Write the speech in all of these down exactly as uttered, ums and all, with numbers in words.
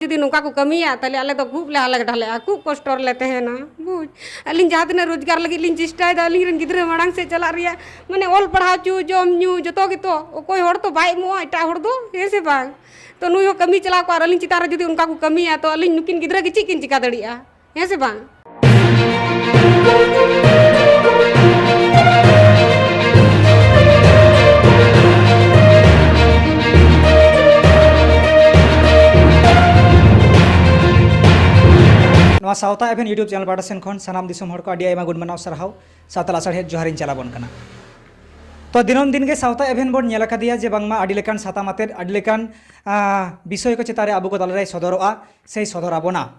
ᱡᱩᱫᱤ ᱱᱚᱝᱠᱟ ᱠᱚ ᱠᱟᱹᱢᱤᱭᱟ, ᱛᱟᱦᱞᱮ ᱟᱞᱮ ᱫᱚ ᱠᱷᱩᱵ ᱞᱮ ᱦᱟᱞᱮ ᱰᱷᱟᱞᱮᱜᱼᱟ, ᱠᱷᱩᱵ ᱠᱚᱥᱴᱚ ᱨᱮᱞᱮ ᱛᱟᱦᱮᱱᱟ, ᱵᱩᱡᱽ᱾ ᱟᱹᱞᱤᱧ ᱡᱟᱦᱟᱸ ᱛᱤᱱᱟᱹᱜ ᱨᱳᱡᱽᱜᱟᱨ ᱞᱟᱹᱜᱤᱫ ᱞᱤᱧ ᱪᱮᱥᱴᱟᱭᱮᱫᱟ, ᱟᱹᱞᱤᱧ ᱨᱮᱱ ᱜᱤᱫᱽᱨᱟᱹ ᱢᱟᱲᱟᱝ ᱥᱮᱫ ᱪᱟᱞᱟᱜ ᱨᱮᱭᱟᱜ, ᱢᱟᱱᱮ, ᱚᱞ ᱯᱟᱲᱦᱟᱣ ᱪᱚ, ᱡᱚᱢ ᱧᱩ, ᱡᱚᱛᱚ ᱜᱮᱛᱚ ᱚᱠᱚᱭ ᱦᱚᱲ ᱛᱚ ᱵᱟᱭ ᱮᱢᱚᱜᱼᱟ, ᱮᱴᱟᱜ ᱦᱚᱲ ᱫᱚ, ᱦᱮᱸ ᱥᱮ ᱵᱟᱝ? ᱛᱚ, ᱱᱩᱭ ᱦᱚᱸ ᱠᱟᱹᱢᱤ ᱪᱟᱞᱟᱣ ᱠᱚᱜᱼᱟ ᱟᱨ ᱟᱹᱞᱤᱧ ᱪᱮᱛᱟᱱ ᱨᱮ ᱡᱩᱫᱤ ᱚᱱᱠᱟ ᱠᱚ ᱠᱟᱹᱢᱤᱭᱟ, ᱛᱚ ᱟᱹᱞᱤᱧ ᱱᱩᱠᱤᱱ ᱜᱤᱫᱽᱨᱟᱹ ᱜᱮ ᱪᱮᱫ ᱠᱤᱱ ᱪᱤᱠᱟ ᱫᱟᱲᱮᱭᱟᱜᱼᱟ? ᱦᱮᱸ ᱥᱮ ᱵᱟᱝ? ᱱᱚᱣᱟ ᱥᱟᱶᱛᱟ ᱮᱵᱷᱮᱱ YouTube ᱪᱮᱱᱮᱞ ᱯᱟᱦᱴᱟ ᱥᱮᱱ ᱠᱷᱚᱱ ᱥᱟᱱᱟᱢ ᱫᱤᱥᱚᱢ ᱦᱚᱲ ᱠᱚ ᱟᱹᱰᱤ ᱟᱭᱢᱟ ᱜᱩᱱ ᱢᱟᱱᱟᱣ ᱥᱟᱨᱦᱟᱣ, ᱥᱟᱶᱛᱟ ᱞᱟᱥᱟᱲᱦᱮᱫ ᱡᱚᱦᱟᱨᱤᱧ ᱪᱟᱞᱟᱵᱚᱱ ᱠᱟᱱᱟ᱾ ᱛᱚ, ᱫᱤᱱᱟᱹᱢ ᱫᱤᱱ ᱜᱮ ᱥᱟᱶᱛᱟ ᱮᱵᱷᱮᱱ ᱵᱚᱱ ᱧᱮᱞ ᱟᱠᱟᱫᱮᱭᱟ ᱡᱮ ᱵᱟᱝᱢᱟ ᱟᱹᱰᱤ ᱞᱮᱠᱟᱱ ᱥᱟᱛᱟᱢ ᱟᱛᱮᱫ ᱟᱹᱰᱤ ᱞᱮᱠᱟᱱ, ᱟᱸ, ᱵᱤᱥᱚᱭ ᱠᱚ ᱪᱮᱛᱟᱱ ᱨᱮ ᱟᱵᱚ ᱠᱚ ᱛᱟᱞᱟᱨᱮᱭ ᱥᱚᱫᱚᱨᱚᱜᱼᱟ ᱥᱮᱭ ᱥᱚᱫᱚᱨ ᱟᱵᱚᱱᱟ᱾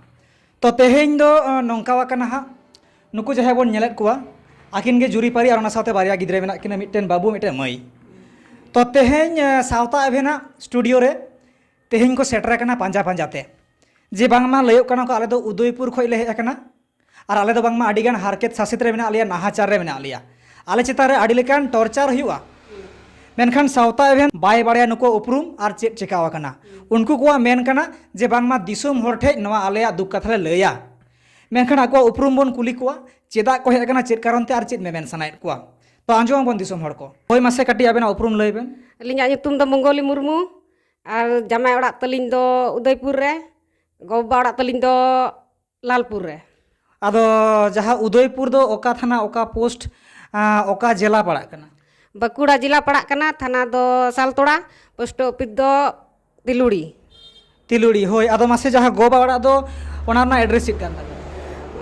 ᱛᱚ, ᱛᱮᱦᱮᱧ ᱫᱚ, ᱟᱸ, ᱱᱚᱝᱠᱟ ᱟᱠᱟᱱᱟ ᱦᱟᱸᱜ, ᱱᱩᱠᱩ ᱡᱟᱦᱟᱸᱭ ᱵᱚᱱ ᱧᱮᱞᱮᱫ ᱠᱚᱣᱟ, ᱟᱹᱠᱤᱱ ᱜᱮ ᱡᱩᱨᱤᱯᱟᱹᱨᱤ ᱟᱨ ᱚᱱᱟ ᱥᱟᱶᱛᱮ ᱵᱟᱨᱭᱟ ᱜᱤᱫᱽᱨᱟᱹ ᱢᱮᱱᱟᱜ ᱠᱤᱱᱟ, ᱢᱤᱫᱴᱮᱱ ᱵᱟᱹᱵᱩ, ᱢᱤᱫᱴᱮᱱ ᱢᱟᱹᱭ᱾ ᱛᱚ, ᱛᱮᱦᱮᱧ, ᱟᱸ, ᱥᱟᱶᱛᱟ ᱮᱵᱷᱮᱱᱟᱜ ᱥᱴᱩᱰᱤᱭᱳ ᱨᱮ ᱛᱮᱦᱮᱧ ᱠᱚ ᱥᱮᱴᱮᱨ ᱟᱠᱟᱱᱟ ᱯᱟᱸᱡᱟ ᱯᱟᱸᱡᱟ ᱛᱮ, ᱡᱮ ᱵᱟᱝᱢᱟ ᱞᱟᱹᱭᱚᱜ ᱠᱟᱱᱟ ᱠᱚ, "ᱟᱞᱮ ᱫᱚ ᱩᱫᱚᱭᱯᱩᱨ ᱠᱷᱚᱱ ᱞᱮ ᱦᱮᱡ ᱟᱠᱟᱱᱟ ᱟᱨ ᱟᱞᱮ ᱫᱚ ᱵᱟᱝᱢᱟ ᱟᱹᱰᱤᱜᱟᱱ ᱦᱟᱨᱠᱮᱛ ᱥᱟᱥᱮᱛ ᱨᱮ ᱢᱮᱱᱟᱜ ᱞᱮᱭᱟ, ᱱᱟᱦᱟᱪᱟᱨ ᱨᱮ ᱢᱮᱱᱟᱜ ᱞᱮᱭᱟ, ᱟᱞᱮ ᱪᱮᱛᱟᱱ ᱨᱮ ᱟᱹᱰᱤ ᱞᱮᱠᱟᱱ ᱴᱚᱨᱪᱟᱨ ᱦᱩᱭᱩᱜᱼᱟ, ᱢᱮᱱᱠᱷᱟᱱ ᱥᱟᱶᱛᱟ ᱮᱵᱷᱮᱱ ᱵᱟᱭ ᱵᱟᱲᱟᱭᱟ ᱱᱩᱠᱩᱣᱟᱜ ᱩᱯᱨᱩᱢ ᱟᱨ ᱪᱮᱫ ᱪᱮᱠᱟᱣ ᱟᱠᱟᱱᱟ᱾" ᱩᱱᱠᱩ ᱠᱚᱣᱟᱜ ᱢᱮᱱ ᱠᱟᱱᱟ ᱡᱮ ᱵᱟᱝᱢᱟ ᱫᱤᱥᱚᱢ ᱦᱚᱲ ᱴᱷᱮᱡ ᱱᱚᱣᱟ ᱟᱞᱮᱭᱟᱜ ᱫᱩᱠ ᱠᱟᱛᱷᱟ ᱞᱮ ᱞᱟᱹᱭᱟ, ᱢᱮᱱᱠᱷᱟᱱ ᱟᱠᱚᱣᱟᱜ ᱩᱯᱨᱩᱢ ᱵᱚᱱ ᱠᱩᱞᱤ ᱠᱚᱣᱟ, ᱪᱮᱫᱟᱜ ᱠᱚ ᱦᱮᱡ ᱟᱠᱟᱱᱟ, ᱪᱮᱫ ᱠᱟᱨᱚᱱ ᱛᱮ ᱟᱨ ᱪᱮᱫ ᱢᱮᱢᱮᱱ ᱥᱟᱱᱟᱭᱮᱫ ᱠᱚᱣᱟ᱾ ᱛᱚ, ᱟᱸᱡᱚᱢ ᱟᱵᱚᱱ ᱫᱤᱥᱚᱢ ᱦᱚᱲ ᱠᱚ᱾ ᱦᱳᱭ, ᱢᱟᱥᱮ ᱠᱟᱹᱴᱤᱡ ᱟᱵᱮᱱᱟᱜ ᱩᱯᱨᱩᱢ ᱞᱟᱹᱭ ᱵᱮᱱ᱾ ᱟᱹᱞᱤᱧᱟᱜ ᱧᱩᱛᱩᱢ ᱫᱚ ᱢᱚᱝᱜᱚᱞᱤ ᱢᱩᱨᱢᱩ ᱟᱨ ᱡᱟᱢᱟᱭ ᱚᱲᱟᱜ ᱛᱟᱹᱞᱤᱧ ᱫᱚ ᱩᱫᱚᱭᱯᱩᱨ ᱨᱮ, ᱜᱚ-ᱵᱟᱵᱟ ᱚᱲᱟᱜ ᱛᱟᱹᱞᱤᱧ ᱫᱚ ᱞᱟᱞᱯᱩᱨ ᱨᱮ᱾ ᱟᱫᱚ ᱡᱟᱦᱟᱸ ᱩᱫᱚᱭᱯᱩᱨ ᱫᱚ ᱚᱠᱟ ᱛᱷᱟᱱᱟ, ᱚᱠᱟ ᱯᱳᱥᱴ, ᱟᱸ, ᱚᱠᱟ ᱡᱮᱞᱟ ᱯᱟᱲᱟᱜ ᱠᱟᱱᱟ? ᱵᱟᱸᱠᱩᱲᱟ ᱡᱮᱞᱟ ᱯᱟᱲᱟᱜ ᱠᱟᱱᱟ, ᱛᱷᱟᱱᱟ ᱫᱚ ᱥᱟᱞᱛᱳᱲᱟ, ᱯᱳᱥᱴ ᱚᱯᱷᱤᱥ ᱫᱚ ᱛᱤᱞᱩᱲᱤ᱾ ᱛᱤᱞᱩᱲᱤ, ᱦᱳᱭ᱾ ᱟᱫᱚ ᱢᱟᱥᱮ ᱡᱟᱦᱟᱸ ᱜᱚ-ᱵᱟᱵᱟ ᱚᱲᱟᱜ ᱫᱚ, ᱚᱱᱟ ᱨᱮᱱᱟᱜ ᱮᱰᱨᱮᱥ ᱪᱮᱫ ᱠᱟᱱ ᱛᱟᱵᱮᱱᱟ?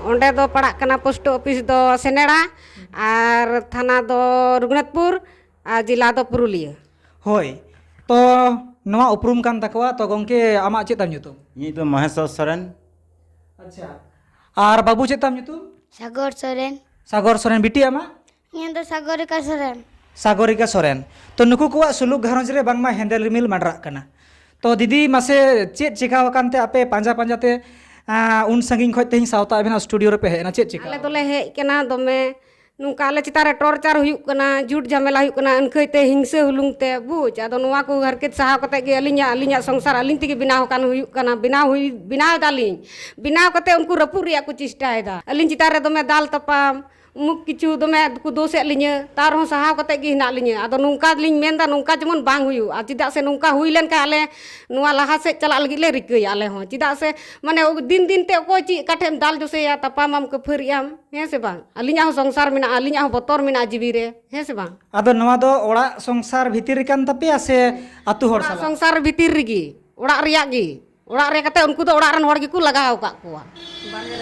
ᱚᱸᱰᱮ ᱫᱚ ᱯᱟᱲᱟᱜ ᱠᱟᱱᱟ ᱯᱳᱥᱴ ᱚᱯᱷᱤᱥ ᱫᱚ ᱥᱮᱱᱮᱲᱟ ᱟᱨ ᱛᱷᱟᱱᱟ ᱫᱚ ᱨᱚᱜᱷᱩᱱᱟᱛᱷᱯᱩᱨ ᱟᱨ ᱡᱮᱞᱟ ᱫᱚ ᱯᱩᱨᱩᱞᱤᱭᱟᱹ᱾ ᱦᱳᱭ, ᱛᱚ ᱱᱚᱣᱟ ᱩᱯᱨᱩᱢ ᱠᱟᱱ ᱛᱟᱠᱚᱣᱟ᱾ ᱛᱚ ᱜᱚᱢᱠᱮ, ᱟᱢᱟᱜ ᱪᱮᱫ ᱛᱟᱢ ᱧᱩᱛᱩᱢ? ᱤᱧᱟᱹᱜ ᱫᱚ ᱢᱚᱦᱮᱥᱚᱨ ᱥᱚᱨᱮᱱ᱾ ᱟᱪᱪᱷᱟ, ᱟᱨ ᱵᱟᱹᱵᱩ ᱪᱮᱫ ᱛᱟᱢ ᱧᱩᱛᱩᱢ? ᱥᱟᱜᱚᱨ ᱥᱚᱨᱮᱱ᱾ ᱥᱟᱜᱚᱨ ᱥᱚᱨᱮᱱ᱾ ᱵᱤᱴᱤ ᱟᱢᱟᱜ? ᱤᱧᱟᱹᱜ ᱫᱚ ᱥᱟᱜᱚᱨᱤᱠᱟ ᱥᱚᱨᱮᱱ᱾ ᱥᱟᱜᱚᱨᱤᱠᱟ ᱥᱚᱨᱮᱱ᱾ ᱛᱚ ᱱᱩᱠᱩ ᱠᱚᱣᱟᱜ ᱥᱩᱞᱩᱠ ᱜᱷᱟᱨᱚᱸᱡᱽ ᱨᱮ ᱵᱟᱝᱢᱟ ᱦᱮᱸᱫᱮ ᱨᱤᱢᱤᱞ ᱢᱟᱰᱨᱟᱜ ᱠᱟᱱᱟ᱾ ᱛᱚ ᱫᱤᱫᱤ, ᱢᱟᱥᱮ ᱪᱮᱫ ᱪᱮᱠᱟᱣ ᱟᱠᱟᱱ ᱛᱮ ᱟᱯᱮ ᱯᱟᱸᱡᱟ ᱯᱟᱸᱡᱟ ᱛᱮ, ᱟᱸ, ᱩᱱ ᱥᱟᱺᱜᱤᱧ ᱠᱷᱚᱡ ᱛᱮᱦᱮᱧ ᱥᱟᱶᱛᱟ ᱟᱵᱮᱱᱟᱜ ᱥᱴᱩᱰᱤᱭᱳ ᱨᱮᱯᱮ ᱦᱮᱡ ᱮᱱᱟ? ᱪᱮᱫ ᱪᱮᱠᱟ? ᱟᱞᱮ ᱫᱚᱞᱮ ᱦᱮᱡ ᱠᱟᱱᱟ ᱫᱚᱢᱮ ᱱᱚᱝᱠᱟ ᱟᱞᱮ ᱪᱮᱛᱟᱱ ᱨᱮ ᱴᱚᱨᱪᱟᱨ ᱦᱩᱭᱩᱜ ᱠᱟᱱᱟ, ᱡᱷᱩᱴ ᱡᱷᱟᱢᱮᱞᱟ ᱦᱩᱭᱩᱜ ᱠᱟᱱᱟ, ᱟᱹᱱᱠᱷᱟᱹᱭ ᱛᱮ ᱦᱤᱝᱥᱟᱹ ᱦᱩᱞᱩᱝ ᱛᱮ, ᱵᱩᱡᱽ᱾ ᱟᱫᱚ ᱱᱚᱣᱟ ᱠᱚ ᱦᱟᱨᱠᱮᱛ ᱥᱟᱦᱟᱣ ᱠᱟᱛᱮ ᱜᱮ ᱟᱹᱞᱤᱧᱟᱜ, ᱟᱹᱞᱤᱧᱟᱜ ᱥᱚᱝᱥᱟᱨ ᱟᱹᱞᱤᱧ ᱛᱮᱜᱮ ᱵᱮᱱᱟᱣ ᱟᱠᱟᱱ ᱦᱩᱭᱩᱜ ᱠᱟᱱᱟ, ᱵᱮᱱᱟᱣ ᱦᱩᱭ, ᱵᱮᱱᱟᱣ ᱮᱫᱟᱞᱤᱧ᱾ ᱵᱮᱱᱟᱣ ᱠᱟᱛᱮ ᱩᱱᱠᱩ ᱨᱟᱹᱯᱩᱫ ᱨᱮᱭᱟᱜ ᱠᱚ ᱪᱮᱥᱴᱟᱭᱮᱫᱟ᱾ ᱟᱹᱞᱤᱧ ᱪᱮᱛᱟᱱ ᱨᱮ ᱫᱚᱢᱮ ᱫᱟᱞ ᱛᱟᱯᱟᱢ, ᱩᱢᱩᱠ ᱠᱤᱪᱷᱩ ᱫᱚᱢᱮ ᱠᱚ ᱫᱳᱥᱮᱫ ᱞᱤᱧᱟᱹ, ᱛᱟᱣ ᱨᱮᱦᱚᱸ ᱥᱟᱦᱟᱣ ᱠᱟᱛᱮ ᱜᱮ ᱦᱮᱱᱟᱜ ᱞᱤᱧᱟᱹ᱾ ᱟᱫᱚ ᱱᱚᱝᱠᱟ ᱞᱤᱧ ᱢᱮᱱᱫᱟ, ᱱᱚᱝᱠᱟ ᱡᱮᱢᱚᱱ ᱵᱟᱝ ᱦᱩᱭᱩᱜ᱾ ᱟᱨ ᱪᱮᱫᱟᱜ ᱥᱮ ᱱᱚᱝᱠᱟ ᱦᱩᱭ ᱞᱮᱱᱠᱷᱟᱱ ᱟᱞᱮ ᱱᱚᱣᱟ ᱞᱟᱦᱟ ᱥᱮᱫ ᱪᱟᱞᱟᱜ ᱞᱟᱹᱜᱤᱫ ᱞᱮ ᱨᱤᱠᱟᱹᱭᱟ ᱟᱞᱮ ᱦᱚᱸ᱾ ᱪᱮᱫᱟᱜ ᱥᱮ ᱢᱟᱱᱮ ᱫᱤᱱ ᱫᱤᱱ ᱛᱮ ᱚᱠᱚᱭ ᱪᱮᱫ ᱚᱠᱟ ᱴᱷᱮᱱ ᱫᱟᱞ ᱡᱚᱥᱮᱭᱟ, ᱛᱟᱯᱟᱢᱟᱢ, ᱠᱟᱹᱯᱷᱟᱹᱨᱤᱜ ᱟᱢ, ᱦᱮᱸ ᱥᱮ ᱵᱟᱝ? ᱟᱹᱞᱤᱧᱟᱜ ᱦᱚᱸ ᱥᱚᱝᱥᱟᱨ ᱢᱮᱱᱟᱜᱼᱟ, ᱟᱹᱞᱤᱧᱟᱜ ᱦᱚᱸ ᱵᱚᱛᱚᱨ ᱢᱮᱱᱟᱜᱼᱟ ᱡᱤᱣᱤ ᱨᱮ, ᱦᱮᱸ ᱥᱮ ᱵᱟᱝ? ᱟᱫᱚ ᱱᱚᱣᱟ ᱫᱚ ᱚᱲᱟᱜ ᱥᱚᱝᱥᱟᱨ ᱵᱷᱤᱛᱤᱨ ᱨᱮ ᱠᱟᱱ ᱛᱟᱯᱮᱭᱟ ᱥᱮ ᱟᱹᱛᱩ ᱦᱚᱲ ᱚᱲᱟᱜ ᱥᱟᱞᱟᱜ? ᱥᱚᱝᱥᱟᱨ ᱵᱷᱤᱛᱤᱨ ᱨᱮᱜᱮ, ᱚᱲᱟᱜ ᱨᱮᱭᱟᱜ ᱜᱮ᱾ ᱚᱲᱟᱜ ᱨᱮ ᱠᱟᱛᱮ ᱩᱱᱠᱩ ᱫᱚ ᱚᱲᱟᱜ ᱨᱮᱱ ᱦᱚᱲ ᱜᱮᱠᱚ ᱞᱟᱜᱟᱣ ᱟᱠᱟᱫ ᱠᱚᱣᱟ᱾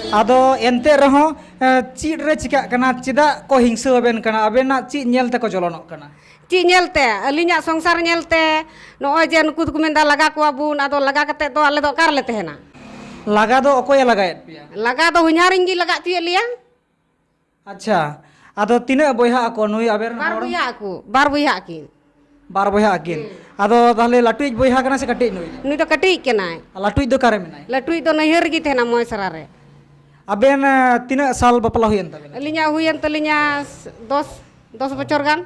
ᱟᱫᱚ ᱮᱱᱛᱮ ᱨᱮᱦᱚᱸ, ᱮ, ᱪᱮᱫ ᱨᱮ ᱪᱤᱠᱟᱹᱜ ᱠᱟᱱᱟ? ᱪᱮᱫᱟᱜ ᱠᱚ ᱦᱤᱝᱥᱟᱹ ᱟᱵᱮᱱ ᱠᱟᱱᱟ? ᱟᱵᱮᱱᱟᱜ ᱪᱮᱫ ᱧᱮᱞ ᱛᱮᱠᱚ ᱡᱚᱞᱚᱱᱚᱜ ᱠᱟᱱᱟ? ᱪᱮᱫ ᱧᱮᱞ ᱛᱮ? ᱟᱹᱞᱤᱧᱟᱜ ᱥᱚᱝᱥᱟᱨ ᱧᱮᱞ ᱛᱮ᱾ ᱱᱚᱜᱼᱚᱭ ᱡᱮ ᱱᱩᱠᱩ ᱫᱚᱠᱚ ᱢᱮᱱᱫᱟ ᱞᱟᱜᱟ ᱠᱚᱣᱟ ᱵᱚᱱ, ᱟᱫᱚ ᱞᱟᱜᱟ ᱠᱟᱛᱮ ᱫᱚ ᱟᱞᱮ ᱫᱚ ᱚᱠᱟ ᱨᱮᱞᱮ ᱛᱟᱦᱮᱱᱟ? ᱞᱟᱜᱟ ᱫᱚ ᱚᱠᱚᱭᱮ ᱞᱟᱜᱟᱭᱮᱫ ᱯᱮᱭᱟ? ᱞᱟᱜᱟ ᱫᱚ ᱦᱚᱧᱦᱟᱨᱤᱧ ᱜᱮ ᱞᱟᱜᱟ ᱦᱚᱪᱚᱭᱮᱫ ᱞᱮᱭᱟ᱾ ᱟᱪᱪᱷᱟ, ᱟᱫᱚ ᱛᱤᱱᱟᱹᱜ ᱵᱚᱭᱦᱟᱜ ᱟᱠᱚ ᱱᱩᱭ ᱟᱵᱮᱱ ᱨᱮᱱ ᱵᱟᱨ ᱦᱚᱲ? ᱵᱚᱭᱦᱟ ᱟᱠᱚ, ᱵᱟᱨ ᱵᱚᱭᱦᱟ ᱟᱹᱠᱤᱱ᱾ ᱵᱟᱨ ᱵᱚᱭᱦᱟ ᱟᱹᱠᱤᱱ᱾ ᱦᱮᱸ᱾ ᱟᱫᱚ ᱛᱟᱦᱚᱞᱮ ᱞᱟᱹᱴᱩᱭᱤᱡ ᱵᱚᱭᱦᱟ ᱠᱟᱱᱟ ᱥᱮ ᱠᱟᱹᱴᱤᱡ ᱱᱩᱭ? ᱱᱩᱭ ᱫᱚ ᱠᱟᱹᱴᱤᱡ ᱠᱟᱱᱟᱭ᱾ ᱟᱨ ᱞᱟᱹᱴᱩᱭᱤᱡ ᱫᱚ ᱚᱠᱟᱨᱮ ᱢᱮᱱᱟᱭ? ᱞᱟᱹᱴᱩᱭᱤᱡ ᱫᱚ ᱱᱟᱹᱭᱦᱟᱹᱨ ᱨᱮᱜᱮ ᱛᱟᱦᱮᱱᱟ ᱢᱚᱭᱥᱟᱨᱟ ᱨᱮ᱾ ᱟᱵᱮᱱ, ᱮ, ᱛᱤᱱᱟᱹᱜ ᱥᱟᱞ ᱵᱟᱯᱞᱟ ᱦᱩᱭᱮᱱ ᱛᱟᱵᱮᱱᱟ? ᱟᱹᱞᱤᱧᱟᱜ ᱦᱩᱭᱮᱱ ᱛᱟᱹᱞᱤᱧᱟ ᱫᱚᱥ, ᱫᱚᱥ ᱵᱚᱪᱷᱚᱨ ᱜᱟᱱ᱾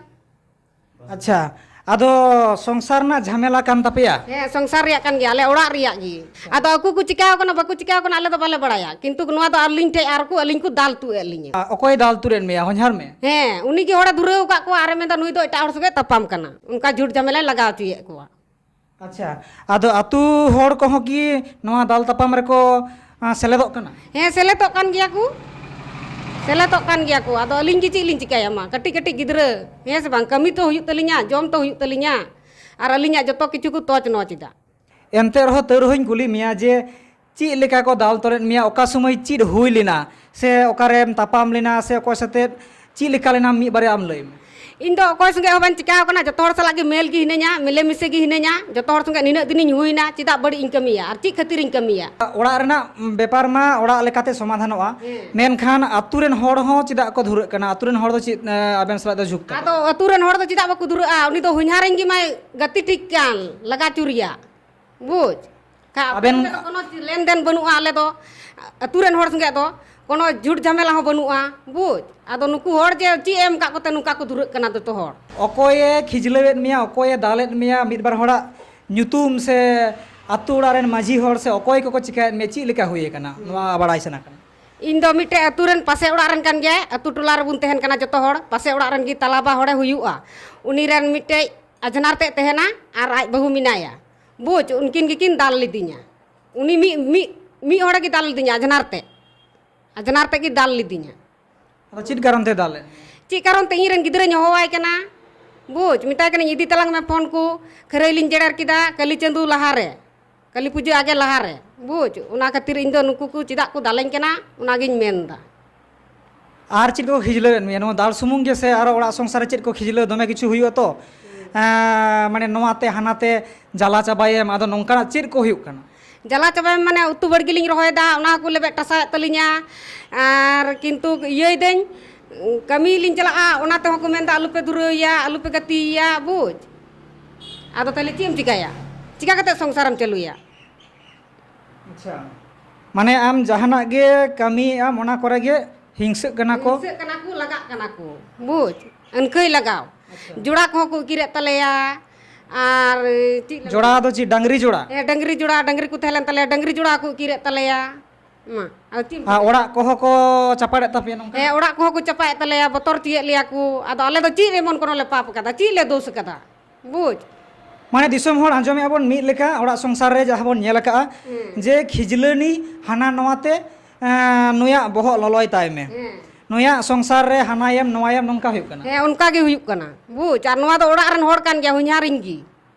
ᱟᱪᱪᱷᱟ, ᱟᱫᱚ ᱥᱚᱝᱥᱟᱨ ᱨᱮᱱᱟᱜ ᱡᱷᱟᱢᱮᱞᱟ ᱠᱟᱱ ᱛᱟᱯᱮᱭᱟ? ᱦᱮᱸ, ᱥᱚᱝᱥᱟᱨ ᱨᱮᱭᱟᱜ ᱠᱟᱱ ᱜᱮᱭᱟ, ᱟᱞᱮ ᱚᱲᱟᱜ ᱨᱮᱭᱟᱜ ᱜᱮ᱾ ᱟᱫᱚ ᱟᱠᱚ ᱠᱚ ᱪᱤᱠᱟᱹᱣ ᱠᱟᱱᱟ, ᱵᱟᱠᱚ ᱪᱤᱠᱟᱹᱣ ᱠᱟᱱᱟ, ᱟᱞᱮ ᱫᱚ ᱵᱟᱞᱮ ᱵᱟᱲᱟᱭᱟ, ᱠᱤᱱᱛᱩ ᱱᱚᱣᱟ ᱫᱚ ᱟᱹᱞᱤᱧ ᱴᱷᱮᱡ ᱟᱨ ᱠᱚ, ᱟᱹᱞᱤᱧ ᱠᱚ ᱫᱟᱞ ᱛᱩᱜ ᱮᱫ ᱞᱤᱧᱟ᱾ ᱟ, ᱚᱠᱚᱭ ᱫᱟᱞ ᱛᱩᱨᱮᱫ ᱢᱮᱭᱟ, ᱦᱚᱧᱦᱟᱨ ᱢᱮ? ᱦᱮᱸ, ᱩᱱᱤ ᱜᱮ ᱦᱚᱲᱮ ᱫᱷᱩᱨᱟᱹᱣ ᱟᱠᱟᱫ ᱠᱚᱣᱟ, ᱟᱨᱮ ᱢᱮᱱᱫᱟ ᱱᱩᱭ ᱫᱚ ᱮᱴᱟᱜ ᱦᱚᱲ ᱥᱚᱸᱜᱮ ᱛᱟᱯᱟᱢ ᱠᱟᱱᱟ, ᱚᱱᱠᱟ ᱡᱷᱩᱴ ᱡᱷᱟᱢᱮᱞᱟᱭ ᱞᱟᱜᱟᱣ ᱦᱚᱪᱚᱭᱮᱫ ᱠᱚᱣᱟ᱾ ᱟᱪᱪᱷᱟ, ᱟᱫᱚ ᱟᱹᱛᱩ ᱦᱚᱲ ᱠᱚᱦᱚᱸ ᱠᱤ ᱱᱚᱣᱟ ᱫᱟᱞ ᱛᱟᱯᱟᱢ ᱨᱮᱠᱚ, ᱟ, ᱥᱮᱞᱮᱫᱚᱜ ᱠᱟᱱᱟ? ᱦᱮᱸ, ᱥᱮᱞᱮᱫᱚᱜ ᱠᱟᱱ ᱜᱮᱭᱟ ᱠᱚ, ᱥᱮᱞᱮᱫᱚᱜ ᱠᱟᱱ ᱜᱮᱭᱟ ᱠᱚ᱾ ᱟᱫᱚ ᱟᱹᱞᱤᱧ ᱜᱮ ᱪᱮᱫ ᱞᱤᱧ ᱪᱤᱠᱟᱹᱭᱟ ᱢᱟ, ᱠᱟᱹᱴᱤᱡ ᱠᱟᱹᱴᱤᱡ ᱜᱤᱫᱽᱨᱟᱹ, ᱦᱮᱸ ᱥᱮ ᱵᱟᱝ? ᱠᱟᱹᱢᱤ ᱛᱚ ᱦᱩᱭᱩᱜ ᱛᱟᱹᱞᱤᱧᱟ, ᱡᱚᱢ ᱛᱚ ᱦᱩᱭᱩᱜ ᱛᱟᱹᱞᱤᱧᱟ, ᱟᱨ ᱟᱹᱞᱤᱧᱟᱜ ᱡᱚᱛᱚ ᱠᱤᱪᱷᱩ ᱠᱚ ᱛᱚᱪ ᱱᱚᱪ ᱮᱫᱟ᱾ ᱮᱱᱛᱮ ᱨᱮᱦᱚᱸ ᱛᱟᱹᱣ ᱨᱮᱦᱚᱸᱧ ᱠᱩᱞᱤ ᱢᱮᱭᱟ ᱡᱮ ᱪᱮᱫ ᱞᱮᱠᱟ ᱠᱚ ᱫᱟᱞ ᱛᱚᱞᱮᱫ ᱢᱮᱭᱟ, ᱚᱠᱟ ᱥᱚᱢᱚᱭ ᱪᱮᱫ ᱦᱩᱭ ᱞᱮᱱᱟ, ᱥᱮ ᱚᱠᱟᱨᱮᱢ ᱛᱟᱯᱟᱢ ᱞᱮᱱᱟ, ᱥᱮ ᱚᱠᱚᱭ ᱥᱟᱛᱮ ᱪᱮᱫ ᱞᱮᱠᱟ ᱞᱮᱱᱟ, ᱢᱤᱫ ᱵᱟᱨᱭᱟ ᱟᱢ ᱞᱟᱹᱭ ᱢᱮ᱾ ᱤᱧ ᱫᱚ ᱚᱠᱚᱭ ᱥᱚᱸᱜᱮ ᱦᱚᱸ ᱵᱟᱹᱧ ᱪᱤᱠᱟᱹᱣ ᱠᱟᱱᱟ, ᱡᱚᱛᱚ ᱦᱚᱲ ᱥᱟᱞᱟᱜ ᱜᱮ ᱢᱮᱞ ᱜᱮ ᱦᱤᱱᱟᱹᱧᱟ, ᱢᱤᱞᱮ ᱢᱤᱥᱮ ᱜᱮ ᱦᱤᱱᱟᱹᱧᱟ᱾ ᱡᱚᱛᱚ ᱦᱚᱲ ᱥᱚᱸᱜᱮ ᱱᱤᱱᱟᱹᱜ ᱫᱤᱱᱤᱧ ᱦᱩᱭᱱᱟ, ᱪᱮᱫᱟᱜ ᱵᱟᱹᱲᱤᱡ ᱤᱧ ᱠᱟᱹᱢᱤᱭᱟ ᱟᱨ ᱪᱮᱫ ᱠᱷᱟᱹᱛᱤᱨ ᱤᱧ ᱠᱟᱹᱢᱤᱭᱟ? ᱚᱲᱟᱜ ᱨᱮᱱᱟᱜ ᱵᱮᱯᱟᱨ ᱢᱟ ᱚᱲᱟᱜ ᱞᱮᱠᱟᱛᱮ ᱥᱚᱢᱟᱫᱷᱟᱱᱚᱜᱼᱟ, ᱦᱮᱸ᱾ ᱢᱮᱱᱠᱷᱟᱱ ᱟᱛᱳ ᱨᱮᱱ ᱦᱚᱲ ᱦᱚᱸ ᱪᱮᱫᱟᱜ ᱠᱚ ᱫᱷᱩᱨᱟᱹᱜ ᱠᱟᱱᱟ? ᱟᱛᱳ ᱨᱮᱱ ᱦᱚᱲ ᱫᱚ ᱪᱮᱫ, ᱮ, ᱟᱵᱮᱱ ᱥᱟᱞᱟᱜ ᱫᱚ ᱡᱷᱩᱠ ᱛᱟᱠᱚ? ᱟᱫᱚ ᱟᱛᱳ ᱨᱮᱱ ᱦᱚᱲ ᱫᱚ ᱪᱮᱫᱟᱜ ᱵᱟᱠᱚ ᱫᱷᱩᱨᱟᱹᱜᱼᱟ? ᱩᱱᱤ ᱫᱚ ᱦᱚᱧᱦᱟᱨᱤᱧ ᱜᱮ ᱢᱟᱭ ᱜᱟᱛᱮ ᱴᱷᱤᱠ ᱠᱟᱱ, ᱞᱟᱜᱟ ᱪᱩᱨᱤᱭᱟ᱾ ᱵᱩᱡᱽ? ᱠᱷᱟ-, ᱟᱵᱮᱱ ᱟᱵᱮᱱ ᱥᱚᱸᱜᱮ ᱫᱚ ᱠᱳᱱᱳ ᱞᱮᱱᱫᱮᱱ ᱵᱟᱹᱱᱩᱜᱼᱟ ᱟᱞᱮ ᱫᱚ, ᱟᱹᱛᱩ ᱨᱮᱱ ᱦᱚᱲ ᱥᱚᱸᱜᱮ ᱫᱚ᱾ ᱠᱳᱱᱳ ᱡᱷᱩᱴ ᱡᱷᱟᱢᱮᱞᱟ ᱦᱚᱸ ᱵᱟᱹᱱᱩᱜᱼᱟ, ᱵᱩᱡᱽ᱾ ᱟᱫᱚ ᱱᱩᱠᱩ ᱦᱚᱲ ᱡᱮ ᱪᱮᱫ ᱮ ᱮᱢ ᱠᱟᱜ ᱠᱚᱛᱮ ᱱᱚᱝᱠᱟ ᱠᱚ ᱫᱷᱩᱨᱟᱹᱜ ᱠᱟᱱᱟ ᱡᱚᱛᱚ ᱦᱚᱲ᱾ ᱚᱠᱚᱭᱮ ᱠᱷᱤᱡᱞᱟᱹᱣᱮᱫ ᱢᱮᱭᱟ, ᱚᱠᱚᱭᱮ ᱫᱟᱞᱮᱫ ᱢᱮᱭᱟ, ᱢᱤᱫ ᱵᱟᱨ ᱦᱚᱲᱟᱜ ᱧᱩᱛᱩᱢ ᱥᱮ ᱟᱹᱛᱩ ᱚᱲᱟᱜ ᱨᱮᱱ ᱢᱟᱹᱡᱷᱤ ᱦᱚᱲ ᱥᱮ ᱚᱠᱚᱭ ᱠᱚᱠᱚ ᱪᱤᱠᱟᱹᱭᱮᱫ ᱢᱮᱭᱟ, ᱪᱮᱫ ᱞᱮᱠᱟ ᱦᱩᱭ ᱟᱠᱟᱱᱟ, ᱱᱚᱣᱟ ᱵᱟᱲᱟᱭ ᱥᱟᱱᱟ ᱠᱟᱱᱟ᱾ ᱤᱧ ᱫᱚ ᱢᱤᱫᱴᱮᱡ ᱟᱹᱛᱩ ᱨᱮᱱ ᱯᱟᱥᱮ ᱚᱲᱟᱜ ᱨᱮᱱ ᱠᱟᱱ ᱜᱮᱭᱟ, ᱟᱹᱛᱩ ᱴᱚᱞᱟ ᱨᱮᱵᱚᱱ ᱛᱟᱦᱮᱱ ᱠᱟᱱᱟ ᱡᱚᱛᱚ ᱦᱚᱲ᱾ ᱯᱟᱥᱮ ᱚᱲᱟᱜ ᱨᱮᱱ ᱜᱮ ᱛᱟᱞᱟᱵᱟ ᱦᱚᱲᱮ ᱦᱩᱭᱩᱜᱼᱟ᱾ ᱩᱱᱤ ᱨᱮᱱ ᱢᱤᱫᱴᱮᱡ ᱟᱡᱷᱱᱟᱨ ᱛᱮ ᱛᱟᱦᱮᱱᱟ ᱟᱨ ᱟᱡ ᱵᱟᱹᱦᱩ ᱢᱮᱱᱟᱭᱟ, ᱵᱩᱡᱽ᱾ ᱩᱱᱠᱤᱱ ᱜᱮᱠᱤᱱ ᱫᱟᱞ ᱞᱤᱫᱤᱧᱟ᱾ ᱩᱱᱤ ᱢᱤᱫ, ᱢᱤᱫ, ᱢᱤᱫ ᱦᱚᱲ ᱜᱮ ᱫᱟᱞ ᱞᱤᱫᱤᱧᱟ ᱟᱡᱷᱱᱟᱨ ᱛᱮ᱾ ᱟᱡᱷᱱᱟᱨ ᱛᱮ ᱜᱮ ᱫᱟᱞ ᱞᱤᱫᱤᱧᱟ᱾ ᱟᱫᱚ ᱪᱮᱫ ᱠᱟᱨᱚᱱ ᱛᱮ ᱫᱟᱞ ᱞᱮᱫ? ᱪᱮᱫ ᱠᱟᱨᱚᱱ ᱛᱮ ᱤᱧ ᱨᱮᱱ ᱜᱤᱫᱽᱨᱟᱹᱧ ᱦᱚᱦᱚᱣᱟᱭ ᱠᱟᱱᱟ, ᱵᱩᱡᱽ, ᱢᱮᱛᱟᱭ ᱠᱟᱹᱱᱟᱹᱧ, "ᱤᱫᱤ ᱛᱟᱞᱟᱝ ᱢᱮ ᱯᱷᱳᱱ ᱠᱚ, ᱠᱷᱟᱹᱨᱟᱹᱭ ᱞᱤᱧ ᱡᱮᱨᱮᱲ ᱠᱮᱫᱟ ᱠᱟᱹᱞᱤ ᱪᱟᱸᱫᱩ ᱞᱟᱦᱟᱨᱮ, ᱠᱟᱹᱞᱤ ᱯᱩᱡᱟᱹ ᱟᱜᱮ ᱞᱟᱦᱟᱨᱮ", ᱵᱩᱡᱽ᱾ ᱚᱱᱟ ᱠᱷᱟᱹᱛᱤᱨ ᱤᱧ ᱫᱚ ᱱᱩᱠᱩ ᱠᱚ ᱪᱮᱫᱟᱜ ᱠᱚ ᱫᱟᱞᱮᱧ ᱠᱟᱱᱟ, ᱚᱱᱟᱜᱤᱧ ᱢᱮᱱᱫᱟ᱾ ᱟᱨ ᱪᱮᱫ ᱠᱚ ᱠᱷᱤᱡᱞᱟᱹᱣᱮᱫ ᱢᱮᱭᱟ? ᱱᱚᱣᱟ ᱫᱟᱞ ᱥᱩᱢᱩᱝ ᱜᱮ ᱥᱮ ᱟᱨᱚ ᱚᱲᱟᱜ ᱥᱚᱝᱥᱟᱨ ᱨᱮ ᱪᱮᱫ ᱠᱚ ᱠᱷᱤᱡᱞᱟᱹᱣ ᱫᱚᱢᱮ ᱠᱤᱪᱷᱩ ᱦᱩᱭᱩᱜᱼᱟ ᱛᱚ? ᱮᱸ, ᱢᱟᱱᱮ ᱱᱚᱣᱟᱛᱮ ᱦᱟᱱᱟᱛᱮ ᱡᱟᱞᱟ ᱪᱟᱵᱟᱭᱮᱢ, ᱟᱫᱚ ᱱᱚᱝᱠᱟᱱᱟᱜ ᱪᱮᱫ ᱠᱚ ᱦᱩᱭᱩᱜ ᱠᱟᱱᱟ? ᱡᱟᱞᱟ ᱪᱟᱵᱟᱭᱮᱢ ᱢᱟᱱᱮ ᱩᱛᱩ ᱵᱟᱲᱜᱮ ᱞᱤᱧ ᱨᱚᱦᱚᱭᱮᱫᱟ, ᱚᱱᱟ ᱠᱚ ᱞᱮᱵᱮᱫ ᱴᱟᱥᱟᱣᱮᱫ ᱛᱟᱹᱞᱤᱧᱟ᱾ ᱟᱨ ᱠᱤᱱᱛᱩ ᱤᱭᱟᱹᱭᱫᱟᱹᱧ, ᱠᱟᱹᱢᱤ ᱞᱤᱧ ᱪᱟᱞᱟᱜᱼᱟ, ᱚᱱᱟ ᱛᱮᱦᱚᱸ ᱠᱚ ᱢᱮᱱᱫᱟ, "ᱟᱞᱚᱯᱮ ᱫᱷᱩᱨᱟᱹᱣᱮᱭᱟ, ᱟᱞᱚᱯᱮ ᱜᱟᱛᱮᱭᱮᱭᱟ", ᱵᱩᱡᱽ᱾ ᱟᱫᱚ ᱛᱟᱦᱞᱮ ᱪᱮᱫ ᱮᱢ ᱪᱤᱠᱟᱹᱭᱟ? ᱪᱤᱠᱟ ᱠᱟᱛᱮ ᱥᱚᱝᱥᱟᱨᱮᱢ ᱪᱟᱹᱞᱩᱭᱟ? ᱟᱪᱪᱷᱟ, ᱢᱟᱱᱮ ᱟᱢ ᱡᱟᱦᱟᱱᱟᱜ ᱜᱮ ᱠᱟᱹᱢᱤᱭᱮᱫ ᱟᱢ, ᱚᱱᱟ ᱠᱚᱨᱮ ᱜᱮ ᱦᱤᱝᱥᱟᱹᱜ ᱠᱟᱱᱟ ᱠᱚ? ᱦᱤᱝᱥᱟᱹᱜ ᱠᱟᱱᱟ ᱠᱚ, ᱞᱟᱜᱟᱜ ᱠᱟᱱᱟ ᱠᱚ, ᱵᱩᱡᱽ, ᱟᱹᱱᱠᱷᱟᱹᱭ ᱞᱟᱜᱟᱣ᱾ ᱟᱪᱪᱷᱟ᱾ ᱡᱚᱲᱟ ᱠᱚᱦᱚᱸ ᱠᱚ ᱤᱠᱤᱨᱮᱫ ᱛᱟᱞᱮᱭᱟ᱾ ᱟᱨ ᱪᱮᱫ ᱞᱮ ᱡᱚᱲᱟ ᱫᱚ ᱪᱮᱫ, ᱰᱟᱝᱨᱤ ᱡᱚᱲᱟ? ᱦᱮᱸ, ᱰᱟᱝᱨᱤ ᱡᱚᱲᱟ, ᱰᱟᱝᱨᱤ ᱠᱚ ᱛᱟᱦᱮᱸ ᱞᱮᱱ ᱛᱟᱞᱮᱭᱟ, ᱰᱟᱝᱨᱤ ᱡᱚᱲᱟ ᱠᱚ ᱤᱠᱤᱨᱮᱫ ᱛᱟᱞᱮᱭᱟ᱾ ᱢᱟ, ᱟᱫᱚ ᱪᱮᱫ ᱮᱢ ᱟᱨ ᱪᱤᱠᱟᱹᱭᱟ? ᱚᱲᱟᱜ ᱠᱚᱦᱚᱸ ᱠᱚ ᱪᱟᱯᱟᱲᱮᱫ ᱛᱟᱯᱮᱭᱟ ᱱᱚᱝᱠᱟ? ᱦᱮᱸ, ᱚᱲᱟᱜ ᱠᱚᱦᱚᱸ ᱠᱚ ᱪᱟᱯᱟᱭᱮᱫ ᱛᱟᱞᱮᱭᱟ, ᱵᱚᱛᱚᱨ ᱦᱚᱪᱚᱭᱮᱫ ᱞᱮᱭᱟ ᱠᱚ᱾ ᱟᱫᱚ ᱟᱞᱮ ᱫᱚ ᱪᱮᱫ ᱮᱢᱚᱱ ᱠᱳᱱᱳ ᱞᱮ ᱯᱟᱯ ᱠᱟᱫᱟ, ᱪᱮᱫ ᱞᱮ ᱫᱳᱥ ᱠᱟᱫᱟ? ᱵᱩᱡᱽ᱾ ᱢᱟᱱᱮ ᱫᱤᱥᱚᱢ ᱦᱚᱲ ᱟᱸᱡᱚᱢᱮᱫᱼᱟ ᱵᱚᱱ ᱢᱤᱫ ᱞᱮᱠᱟ ᱚᱲᱟᱜ ᱥᱚᱝᱥᱟᱨ ᱨᱮ ᱡᱟᱦᱟᱸ ᱵᱚᱱ ᱧᱮᱞ ᱟᱠᱟᱫᱼᱟ, ᱦᱮᱸ᱾ ᱡᱮ ᱠᱷᱤᱡᱞᱟᱹᱱᱤ ᱦᱟᱱᱟ ᱱᱚᱣᱟ ᱛᱮ, ᱮᱸ, ᱱᱩᱭᱟᱜ ᱵᱚᱦᱚᱜ ᱞᱚᱞᱚᱭ ᱛᱟᱭ ᱢᱮ, ᱦᱮᱸ᱾ ᱱᱩᱭᱟᱜ ᱥᱚᱝᱥᱟᱨ ᱨᱮ ᱦᱟᱱᱟᱭᱮᱢ ᱱᱚᱣᱟᱭᱮᱢ, ᱱᱚᱝᱠᱟ ᱦᱩᱭᱩᱜ ᱠᱟᱱᱟ᱾ ᱦᱮᱸ, ᱚᱱᱠᱟ ᱜᱮ ᱦᱩᱭᱩᱜ ᱠᱟᱱᱟ, ᱵᱩᱡᱽ᱾ ᱟᱨ ᱱᱚᱣᱟ ᱫᱚ ᱚᱲᱟᱜ ᱨᱮᱱ ᱦᱚᱲ ᱠᱟᱱ ᱜᱮᱭᱟ, ᱦᱚᱧᱦᱟᱨᱤᱧ ᱜᱮ᱾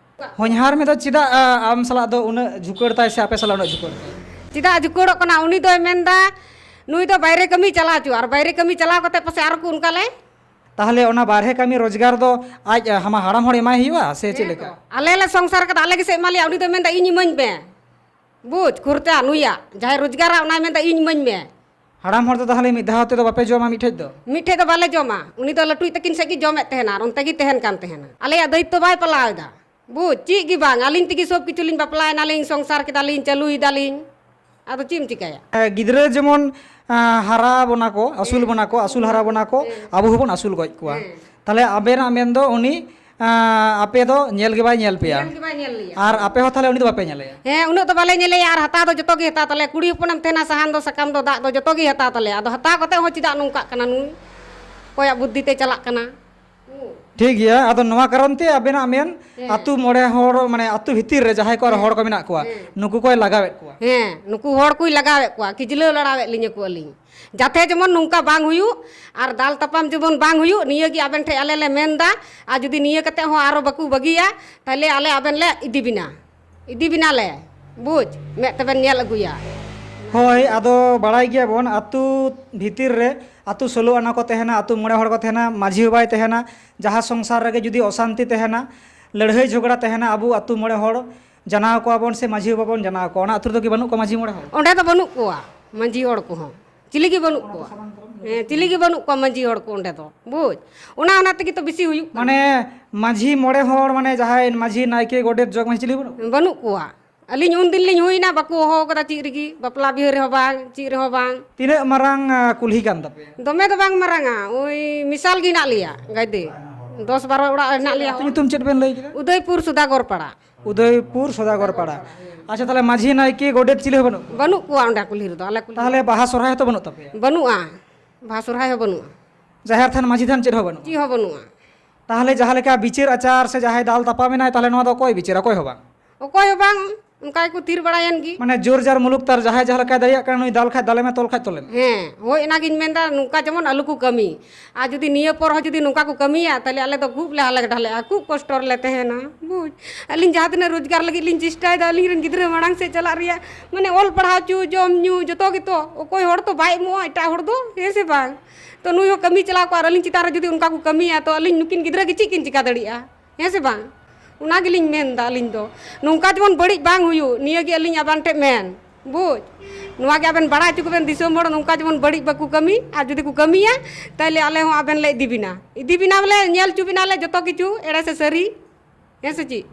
ᱦᱚᱧᱦᱟᱨ ᱢᱮ ᱫᱚ ᱪᱮᱫᱟᱜ, ᱟ, ᱟᱢ ᱥᱟᱞᱟᱜ ᱫᱚ ᱩᱱᱟᱹᱜ ᱡᱷᱩᱠᱟᱹᱲ ᱛᱟᱭ ᱥᱮ ᱟᱯᱮ ᱥᱟᱞᱟᱜ ᱩᱱᱟᱹᱜ ᱡᱷᱩᱠᱟᱹᱲ ᱛᱟᱭ? ᱪᱮᱫᱟᱜ ᱡᱷᱩᱠᱟᱹᱲᱚᱜ ᱠᱟᱱᱟ? ᱩᱱᱤ ᱫᱚᱭ ᱢᱮᱱᱫᱟ, ᱱᱩᱭ ᱫᱚ ᱵᱟᱭᱨᱮ ᱠᱟᱹᱢᱤ ᱪᱟᱞᱟᱣ ᱦᱚᱪᱚ, ᱟᱨ ᱵᱟᱭᱨᱮ ᱠᱟᱹᱢᱤ ᱪᱟᱞᱟᱣ ᱠᱟᱛᱮ ᱯᱟᱥᱮ ᱟᱨᱚ ᱠᱚ ᱚᱱᱠᱟ ᱞᱮ ᱛᱟᱦᱞᱮ ᱚᱱᱟ ᱵᱟᱨᱦᱮ ᱠᱟᱹᱢᱤ ᱨᱳᱡᱽᱜᱟᱨ ᱫᱚ ᱟᱡ, ᱦᱟᱢᱟ ᱦᱟᱲᱟᱢ ᱦᱚᱲ ᱮᱢᱟᱭ ᱦᱩᱭᱩᱜᱼᱟ ᱥᱮ ᱪᱮᱫ ᱦᱮᱸ ᱞᱮᱠᱟ? ᱛᱚ᱾ ᱟᱞᱮ ᱞᱮ ᱥᱚᱝᱥᱟᱨ ᱠᱟᱫᱟ, ᱟᱞᱮ ᱜᱮᱥᱮ ᱮᱢᱟ ᱞᱮᱭᱟ, ᱩᱱᱤ ᱫᱚᱭ ᱢᱮᱱᱫᱟ, "ᱤᱧ ᱤᱢᱟᱹᱧ ᱢᱮ, ᱵᱩᱡᱽ, ᱠᱷᱚᱨᱪᱟ ᱱᱩᱭᱟᱜ, ᱡᱟᱦᱟᱸᱭ ᱨᱳᱡᱽᱜᱟᱨᱟ ᱚᱱᱟᱭ ᱢᱮᱱᱫᱟ, 'ᱤᱧ ᱤᱢᱟᱹᱧ ᱢᱮ᱾ ᱦᱟᱲᱟᱢ ᱦᱚᱲ ᱫᱚ ᱛᱟᱦᱞᱮ ᱢᱤᱫ ᱫᱷᱟᱣ ᱛᱮᱫᱚ ᱵᱟᱯᱮ ᱡᱚᱢᱟ ᱢᱤᱫ ᱴᱷᱮᱡ ᱫᱚ? ᱢᱤᱫ ᱴᱷᱮᱡ ᱫᱚ ᱵᱟᱞᱮ ᱡᱚᱢᱟ, ᱩᱱᱤ ᱫᱚ ᱞᱟᱹᱴᱩᱭᱤᱡ ᱛᱟᱹᱠᱤᱱ ᱥᱮᱫ ᱜᱮ ᱡᱚᱢᱮᱫ ᱛᱟᱦᱮᱱᱟ ᱟᱨ ᱚᱱᱛᱮ ᱜᱮ ᱛᱟᱦᱮᱱ ᱠᱟᱱ ᱛᱟᱦᱮᱱᱟ᱾ ᱟᱞᱮᱭᱟᱜ ᱫᱟᱭᱤᱛᱛᱚ ᱵᱟᱭ ᱯᱟᱞᱟᱣ ᱮᱫᱟ, ᱵᱩᱡᱽ, ᱪᱮᱫ ᱜᱮ ᱵᱟᱝ᱾ ᱟᱹᱞᱤᱧ ᱛᱮᱜᱮ ᱥᱚᱵ ᱠᱤᱪᱷᱩ ᱞᱤᱧ ᱵᱟᱯᱞᱟᱭᱮᱱᱟᱞᱤᱧ, ᱥᱚᱝᱥᱟᱨ ᱠᱮᱫᱟᱞᱤᱧ, ᱪᱟᱹᱞᱩᱭᱮᱫᱟᱞᱤᱧ᱾ ᱟᱫᱚ ᱪᱮᱫ ᱮᱢ ᱪᱤᱠᱟᱹᱭᱟ? ᱜᱤᱫᱽᱨᱟᱹ ᱡᱮᱢᱚᱱ ᱦᱟᱨᱟ ᱵᱚᱱᱟ ᱠᱚ, ᱟᱹᱥᱩᱞ ᱵᱚᱱᱟ ᱠᱚ, ᱟᱹᱥᱩᱞ ᱦᱟᱨᱟ ᱵᱚᱱᱟ ᱠᱚ, ᱟᱵᱚ ᱦᱚᱸᱵᱚᱱ ᱟᱹᱥᱩᱞ ᱜᱚᱡ ᱠᱚᱣᱟ᱾ ᱛᱟᱦᱚᱞᱮ ᱟᱵᱮᱱᱟᱜ ᱢᱮᱱ ᱫᱚ ᱩᱱᱤ ᱟᱯᱮ ᱫᱚ ᱧᱮᱞ ᱜᱮ ᱵᱟᱭ ᱧᱮᱞ ᱯᱮᱭᱟ᱾ ᱧᱮᱞ ᱜᱮ ᱵᱟᱭ ᱧᱮᱞ ᱞᱮᱭᱟ᱾ ᱟᱨ ᱟᱯᱮ ᱦᱚᱸ ᱛᱟᱦᱚᱞᱮ ᱩᱱᱤ ᱫᱚ ᱵᱟᱯᱮ ᱧᱮᱞᱮᱭᱟ? ᱦᱮᱸ, ᱩᱱᱟᱹᱜ ᱫᱚ ᱵᱟᱞᱮ ᱧᱮᱞᱮᱭᱟ᱾ ᱟᱨ ᱦᱟᱛᱟᱣ ᱫᱚ ᱡᱚᱛᱚ ᱜᱮ ᱦᱟᱛᱟᱣ ᱛᱟᱞᱮᱭᱟ᱾ ᱠᱩᱲᱤ ᱦᱚᱯᱚᱱᱮᱢ ᱛᱟᱦᱮᱱᱟ, ᱥᱟᱦᱟᱱ ᱫᱚ, ᱥᱟᱠᱟᱢ ᱫᱚ, ᱫᱟᱜ ᱫᱚ ᱡᱚᱛᱚ ᱜᱮ ᱦᱟᱛᱟᱣ ᱛᱟᱞᱮᱭᱟ᱾ ᱟᱫᱚ ᱦᱟᱛᱟᱣ ᱠᱟᱛᱮ ᱦᱚᱸ ᱪᱮᱫᱟᱜ ᱱᱚᱝᱠᱟᱜ ᱠᱟᱱᱟ ᱱᱩᱭ? ᱚᱠᱚᱭᱟᱜ ᱵᱩᱫᱽᱫᱷᱤ ᱛᱮ ᱪᱟᱞᱟᱜ ᱠᱟᱱᱟ? ᱴᱷᱤᱠ ᱜᱮᱭᱟ, ᱟᱫᱚ ᱱᱚᱣᱟ ᱠᱟᱨᱚᱱ ᱛᱮ ᱟᱵᱮᱱᱟᱜ ᱢᱮᱱ, ᱦᱮᱸ᱾ ᱟᱹᱛᱩ ᱢᱚᱬᱮ ᱦᱚᱲ, ᱢᱟᱱᱮ ᱟᱹᱛᱩ ᱵᱷᱤᱛᱤᱨ ᱨᱮ ᱡᱟᱦᱟᱸᱭ ᱠᱚ ᱟᱨ ᱦᱮᱸ᱾ ᱦᱚᱲ ᱠᱚ ᱢᱮᱱᱟᱜ ᱠᱚᱣᱟ, ᱦᱮᱸ᱾ ᱱᱩᱠᱩ ᱠᱚᱭ ᱞᱟᱜᱟᱣᱮᱫ ᱠᱚᱣᱟ᱾ ᱦᱮᱸ, ᱱᱩᱠᱩ ᱦᱚᱲ ᱠᱚᱭ ᱞᱟᱜᱟᱣᱮᱫ ᱠᱚᱣᱟ, ᱠᱷᱤᱡᱞᱟᱹᱣ ᱞᱟᱲᱟᱣᱮᱫ ᱞᱤᱧᱟᱹ ᱠᱚ ᱟᱹᱞᱤᱧ᱾ ᱡᱟᱛᱮ ᱡᱮᱢᱚᱱ ᱱᱚᱝᱠᱟ ᱵᱟᱝ ᱦᱩᱭᱩᱜ ᱟᱨ ᱫᱟᱞ ᱛᱟᱯᱟᱢ ᱡᱮᱢᱚᱱ ᱵᱟᱝ ᱦᱩᱭᱩᱜ, ᱱᱤᱭᱟᱹ ᱜᱮ ᱟᱵᱮᱱ ᱴᱷᱮᱱ ᱟᱞᱮ ᱞᱮ ᱢᱮᱱ ᱮᱫᱟ᱾ ᱟᱨ ᱡᱩᱫᱤ ᱱᱤᱭᱟᱹ ᱠᱟᱛᱮ ᱦᱚᱸ ᱟᱨᱚ ᱵᱟᱠᱚ ᱵᱟᱹᱜᱤᱭᱟ, ᱛᱟᱦᱞᱮ ᱟᱞᱮ ᱟᱵᱮᱱ ᱞᱮ ᱤᱫᱤ ᱵᱮᱱᱟ, ᱤᱫᱤ ᱵᱮᱱᱟᱞᱮ, ᱵᱩᱡᱽ, ᱢᱮᱫ ᱛᱮᱵᱮᱱ ᱧᱮᱞ ᱟᱹᱜᱩᱭᱟ᱾ ᱦᱳᱭ, ᱟᱫᱚ ᱵᱟᱲᱟᱭ ᱜᱮᱭᱟᱵᱚᱱ, ᱟᱹᱛᱩ ᱵᱷᱤᱛᱤᱨ ᱨᱮ ᱟᱹᱛᱩ ᱥᱳᱞᱳ ᱟᱱᱟ ᱠᱚ ᱛᱟᱦᱮᱱᱟ, ᱟᱹᱛᱩ ᱢᱚᱬᱮ ᱦᱚᱲ ᱠᱚ ᱛᱟᱦᱮᱱᱟ, ᱢᱟᱹᱡᱷᱤ ᱵᱟᱵᱟᱭ ᱛᱟᱦᱮᱱᱟ, ᱡᱟᱦᱟᱸ ᱥᱚᱝᱥᱟᱨ ᱨᱮᱜᱮ ᱡᱩᱫᱤ ᱚᱥᱟᱱᱛᱤ ᱛᱟᱦᱮᱱᱟ, ᱞᱟᱹᱲᱦᱟᱹᱭ ᱡᱷᱚᱜᱽᱲᱟ ᱛᱟᱦᱮᱱᱟ, ᱟᱵᱚ ᱟᱹᱛᱩ ᱢᱚᱬᱮ ᱦᱚᱲ ᱡᱟᱱᱟᱣ ᱠᱚᱣᱟ ᱵᱚᱱ ᱥᱮ ᱢᱟᱹᱡᱷᱤ ᱵᱟᱵᱟ ᱵᱚᱱ ᱡᱟᱱᱟᱣ ᱠᱚᱣᱟ, ᱚᱱᱟ ᱟᱹᱛᱩ ᱨᱮᱫᱚ ᱠᱤ ᱵᱟᱹᱱᱩᱜ ᱠᱚᱣᱟ ᱢᱟᱹᱡᱷᱤ ᱢᱚᱬᱮ ᱦᱚᱲ? ᱚᱸᱰᱮ ᱫᱚ ᱵᱟᱹᱱᱩᱜ ᱠᱚᱣᱟ ᱢᱟᱹᱡᱷᱤ ᱦᱚᱲ ᱠᱚᱦᱚᱸ, ᱪᱤᱞᱤ ᱜᱮ ᱵᱟᱹᱱᱩᱜ ᱠᱚᱣᱟ᱾ ᱦᱮᱸ, ᱪᱤᱞᱤ ᱜᱮ ᱵᱟᱹᱱᱩᱜ ᱠᱚᱣᱟ ᱢᱟᱹᱡᱷᱤ ᱦᱚᱲ ᱠᱚ ᱚᱸᱰᱮ ᱫᱚ, ᱵᱩᱡᱽ᱾ ᱚᱱᱟ, ᱚᱱᱟ ᱛᱮᱜᱮ ᱛᱚ ᱵᱮᱥᱤ ᱦᱩᱭᱩᱜ ᱠᱟᱱᱟ᱾ ᱢᱟᱱᱮ ᱢᱟᱹᱡᱷᱤ ᱢᱚᱬᱮ ᱦᱚᱲ, ᱢᱟᱱᱮ ᱡᱟᱦᱟᱸᱭ ᱢᱟᱹᱡᱷᱤ, ᱱᱟᱭᱠᱮ, ᱜᱚᱰᱮᱛ, ᱡᱚᱜᱽ ᱢᱟᱹᱡᱷᱤ, ᱪᱤᱞᱤ ᱵᱟᱹᱱᱩᱜ ᱠᱚᱣᱟ? ᱵᱟᱹᱱᱩᱜ ᱠᱚᱣᱟ᱾ ᱟᱹᱞᱤᱧ ᱩᱱ ᱫᱤᱱ ᱞᱤᱧ ᱦᱩᱭᱱᱟ, ᱵᱟᱠᱚ ᱦᱚᱦᱚ ᱠᱟᱫᱟ ᱪᱮᱫ ᱨᱮᱜᱮ, ᱵᱟᱯᱞᱟ ᱵᱤᱦᱟᱹ ᱨᱮᱦᱚᱸ ᱵᱟᱝ, ᱪᱮᱫ ᱨᱮᱦᱚᱸ ᱵᱟᱝ᱾ ᱛᱤᱱᱟᱹᱜ ᱢᱟᱨᱟᱝ, ᱟ, ᱠᱩᱞᱦᱤ ᱠᱟᱱ ᱛᱟᱯᱮᱭᱟ? ᱫᱚᱢᱮ ᱫᱚ ᱵᱟᱝ ᱢᱟᱨᱟᱝᱟ, ᱳᱭ ᱢᱮᱥᱟᱞ ᱜᱮ ᱦᱮᱱᱟᱜ ᱞᱮᱭᱟ ᱜᱟᱭᱫᱮ, ᱫᱚᱥ ᱵᱟᱨᱚ ᱚᱲᱟᱜ ᱦᱮᱱᱟᱜ ᱞᱮᱭᱟ᱾ ᱟᱹᱛᱩ ᱧᱩᱛᱩᱢ ᱪᱮᱫ ᱵᱮᱱ ᱞᱟᱹᱭ ᱠᱮᱫᱟ? ᱩᱫᱚᱭᱯᱩᱨ ᱥᱩᱫᱟᱜᱚᱨ ᱯᱟᱲᱟ᱾ ᱩᱫᱚᱭᱯᱩᱨ ᱥᱩᱫᱟᱜᱚᱨ ᱯᱟᱲᱟ᱾ ᱟᱪᱪᱷᱟ, ᱛᱟᱦᱞᱮ ᱢᱟᱹᱡᱷᱤ, ᱱᱟᱭᱠᱮ, ᱜᱚᱰᱮᱛ ᱪᱤᱞᱤ ᱦᱚᱸ ᱵᱟᱹᱱᱩᱜ ᱠᱚᱣᱟ? ᱵᱟᱹᱱᱩᱜ ᱠᱚᱣᱟ ᱚᱸᱰᱮ ᱠᱩᱞᱦᱤ ᱨᱮᱫᱚ, ᱟᱞᱮ ᱠᱩᱞᱦᱤ ᱛᱟᱦᱞᱮ ᱨᱮᱫᱚ᱾ ᱵᱟᱦᱟ ᱥᱚᱨᱦᱟᱭ ᱦᱚᱸᱛᱚ ᱵᱟᱹᱱᱩᱜ ᱛᱟᱯᱮᱭᱟ? ᱵᱟᱹᱱᱩᱜᱼᱟ, ᱵᱟᱦᱟ ᱥᱚᱨᱦᱟᱭ ᱦᱚᱸ ᱵᱟᱹᱱᱩᱜᱼᱟ᱾ ᱡᱟᱦᱮᱨ ᱛᱷᱟᱱ, ᱢᱟᱹᱡᱷᱤ ᱛᱷᱟᱱ ᱪᱮᱫ ᱦᱚᱸ ᱵᱟᱹᱱᱩᱜᱼᱟ? ᱪᱮᱫ ᱦᱚᱸ ᱵᱟᱹᱱᱩᱜᱼᱟ᱾ ᱛᱟᱦᱞᱮ ᱡᱟᱦᱟᱸ ᱞᱮᱠᱟ ᱵᱤᱪᱟᱹᱨ ᱟᱪᱟᱨ ᱥᱮ ᱡᱟᱦᱟᱸᱭ ᱫᱟᱞ ᱛᱟᱯᱟᱢ ᱮᱱᱟᱭ, ᱛᱟᱦᱞᱮ ᱱᱚᱣᱟ ᱫᱚ ᱚᱠᱚᱭ ᱵᱤᱪᱟᱹᱨᱟ? ᱚᱠᱚᱭ ᱦᱚᱸ ᱵᱟᱝ᱾ ᱚᱠᱚᱭ ᱦᱚᱸ ᱵᱟᱝ, ᱚᱱᱠᱟ ᱜᱮᱠᱚ ᱛᱷᱤᱨ ᱵᱟᱲᱟᱭᱮᱱ ᱜᱮ᱾ ᱢᱟᱱᱮ ᱡᱳᱨ ᱡᱟᱨ ᱢᱩᱞᱩᱠ ᱛᱟᱨ, ᱡᱟᱦᱟᱸᱭ ᱡᱟᱦᱟᱸ ᱞᱮᱠᱟᱭ ᱫᱟᱲᱮᱭᱟᱜ ᱠᱟᱱᱟ, ᱱᱩᱭ ᱫᱟᱞ ᱠᱷᱟᱡ ᱫᱟᱞᱮ ᱢᱮ, ᱛᱚᱞ ᱠᱷᱟᱡ ᱛᱚᱞᱮ ᱢᱮ᱾ ᱦᱮᱸ, ᱦᱳᱭ, ᱚᱱᱟᱜᱤᱧ ᱢᱮᱱᱫᱟ, ᱱᱚᱝᱠᱟ ᱡᱮᱢᱚᱱ ᱟᱞᱚ ᱠᱚ ᱠᱟᱹᱢᱤ᱾ ᱟᱨ ᱡᱩᱫᱤ ᱱᱤᱭᱟᱹ ᱯᱚᱨ ᱦᱚᱸ ᱡᱩᱫᱤ ᱱᱚᱝᱠᱟ ᱠᱚ ᱠᱟᱹᱢᱤᱭᱟ, ᱛᱟᱦᱞᱮ ᱟᱞᱮ ᱫᱚ ᱠᱷᱩᱵ ᱞᱮ ᱦᱟᱞᱮ ᱰᱷᱟᱞᱮᱜᱼᱟ, ᱠᱷᱩᱵ ᱠᱚᱥᱴᱚ ᱨᱮᱞᱮ ᱛᱟᱦᱮᱱᱟ, ᱵᱩᱡᱽ᱾ ᱟᱹᱞᱤᱧ ᱡᱟᱦᱟᱸ ᱛᱤᱱᱟᱹᱜ ᱨᱳᱡᱽᱜᱟᱨ ᱞᱟᱹᱜᱤᱫ ᱞᱤᱧ ᱪᱮᱥᱴᱟᱭᱮᱫᱟ, ᱟᱹᱞᱤᱧ ᱨᱮᱱ ᱜᱤᱫᱽᱨᱟᱹ ᱢᱟᱲᱟᱝ ᱥᱮᱫ ᱪᱟᱞᱟᱜ ᱨᱮᱭᱟᱜ, ᱢᱟᱱᱮ ᱚᱞ ᱯᱟᱲᱦᱟᱣ ᱦᱚᱪᱚ, ᱡᱚᱢ ᱧᱩ, ᱡᱚᱛᱚ ᱜᱮᱛᱚ᱾ ᱚᱠᱚᱭ ᱦᱚᱲ ᱛᱚ ᱵᱟᱭ ᱮᱢᱚᱜᱼᱟ, ᱮᱴᱟᱜ ᱦᱚᱲ ᱫᱚ, ᱦᱮᱸ ᱥᱮ ᱵᱟᱝ? ᱛᱚ ᱱᱩᱭ ᱦᱚᱸ ᱠᱟᱹᱢᱤ ᱪᱟᱞᱟᱣ ᱠᱚᱜᱼᱟ, ᱟᱨ ᱟᱹᱞᱤᱧ ᱪᱮᱛᱟᱱ ᱨᱮ ᱡᱩᱫᱤ ᱚᱱᱠᱟ ᱠᱚ ᱠᱟᱹᱢᱤᱭᱟ, ᱛᱚ ᱟᱹᱞᱤᱧ ᱱᱩᱠᱤᱱ ᱜᱤᱫᱽᱨᱟᱹ ᱜᱮ ᱪᱮᱫ ᱠᱤᱱ ᱪᱤᱠᱟ ᱫᱟᱲᱮᱭᱟᱜᱼᱟ? ᱦᱮᱸ ᱥᱮ ᱵᱟᱝ? ᱚᱱᱟ ᱜᱮᱞᱤᱧ ᱢᱮᱱ ᱮᱫᱟ ᱟᱹᱞᱤᱧ ᱫᱚ, ᱱᱚᱝᱠᱟ ᱡᱮᱢᱚᱱ ᱵᱟᱹᱲᱤᱡ ᱵᱟᱝ ᱦᱩᱭᱩᱜ, ᱱᱤᱭᱟᱹ ᱜᱮ ᱟᱹᱞᱤᱧ ᱟᱵᱮᱱ ᱴᱷᱮᱱ ᱢᱮᱱ, ᱵᱩᱡᱽ᱾ ᱱᱚᱣᱟ ᱜᱮ ᱟᱵᱮᱱ ᱵᱟᱲᱟᱭ ᱦᱚᱪᱚ ᱠᱚᱵᱮᱱ ᱫᱤᱥᱚᱢ ᱦᱚᱲ, ᱱᱚᱝᱠᱟ ᱡᱮᱢᱚᱱ ᱵᱟᱹᱲᱤᱡ ᱵᱟᱠᱚ ᱠᱟᱹᱢᱤ, ᱟᱨ ᱡᱩᱫᱤ ᱠᱚ ᱠᱟᱹᱢᱤᱭᱟ, ᱛᱟᱦᱞᱮ ᱟᱞᱮ ᱦᱚᱸ ᱟᱵᱮᱱ ᱞᱮ ᱤᱫᱤ ᱵᱮᱱᱟ, ᱤᱫᱤ ᱵᱮᱱᱟ ᱵᱚᱞᱮ, ᱧᱮᱞ ᱦᱚᱪᱚ ᱵᱮᱱᱟ ᱞᱮ ᱡᱚᱛᱚ ᱠᱤᱪᱷᱩ, ᱮᱲᱮ ᱥᱮ ᱥᱟᱹᱨᱤ, ᱦᱮᱸ ᱥᱮ ᱪᱮᱫ?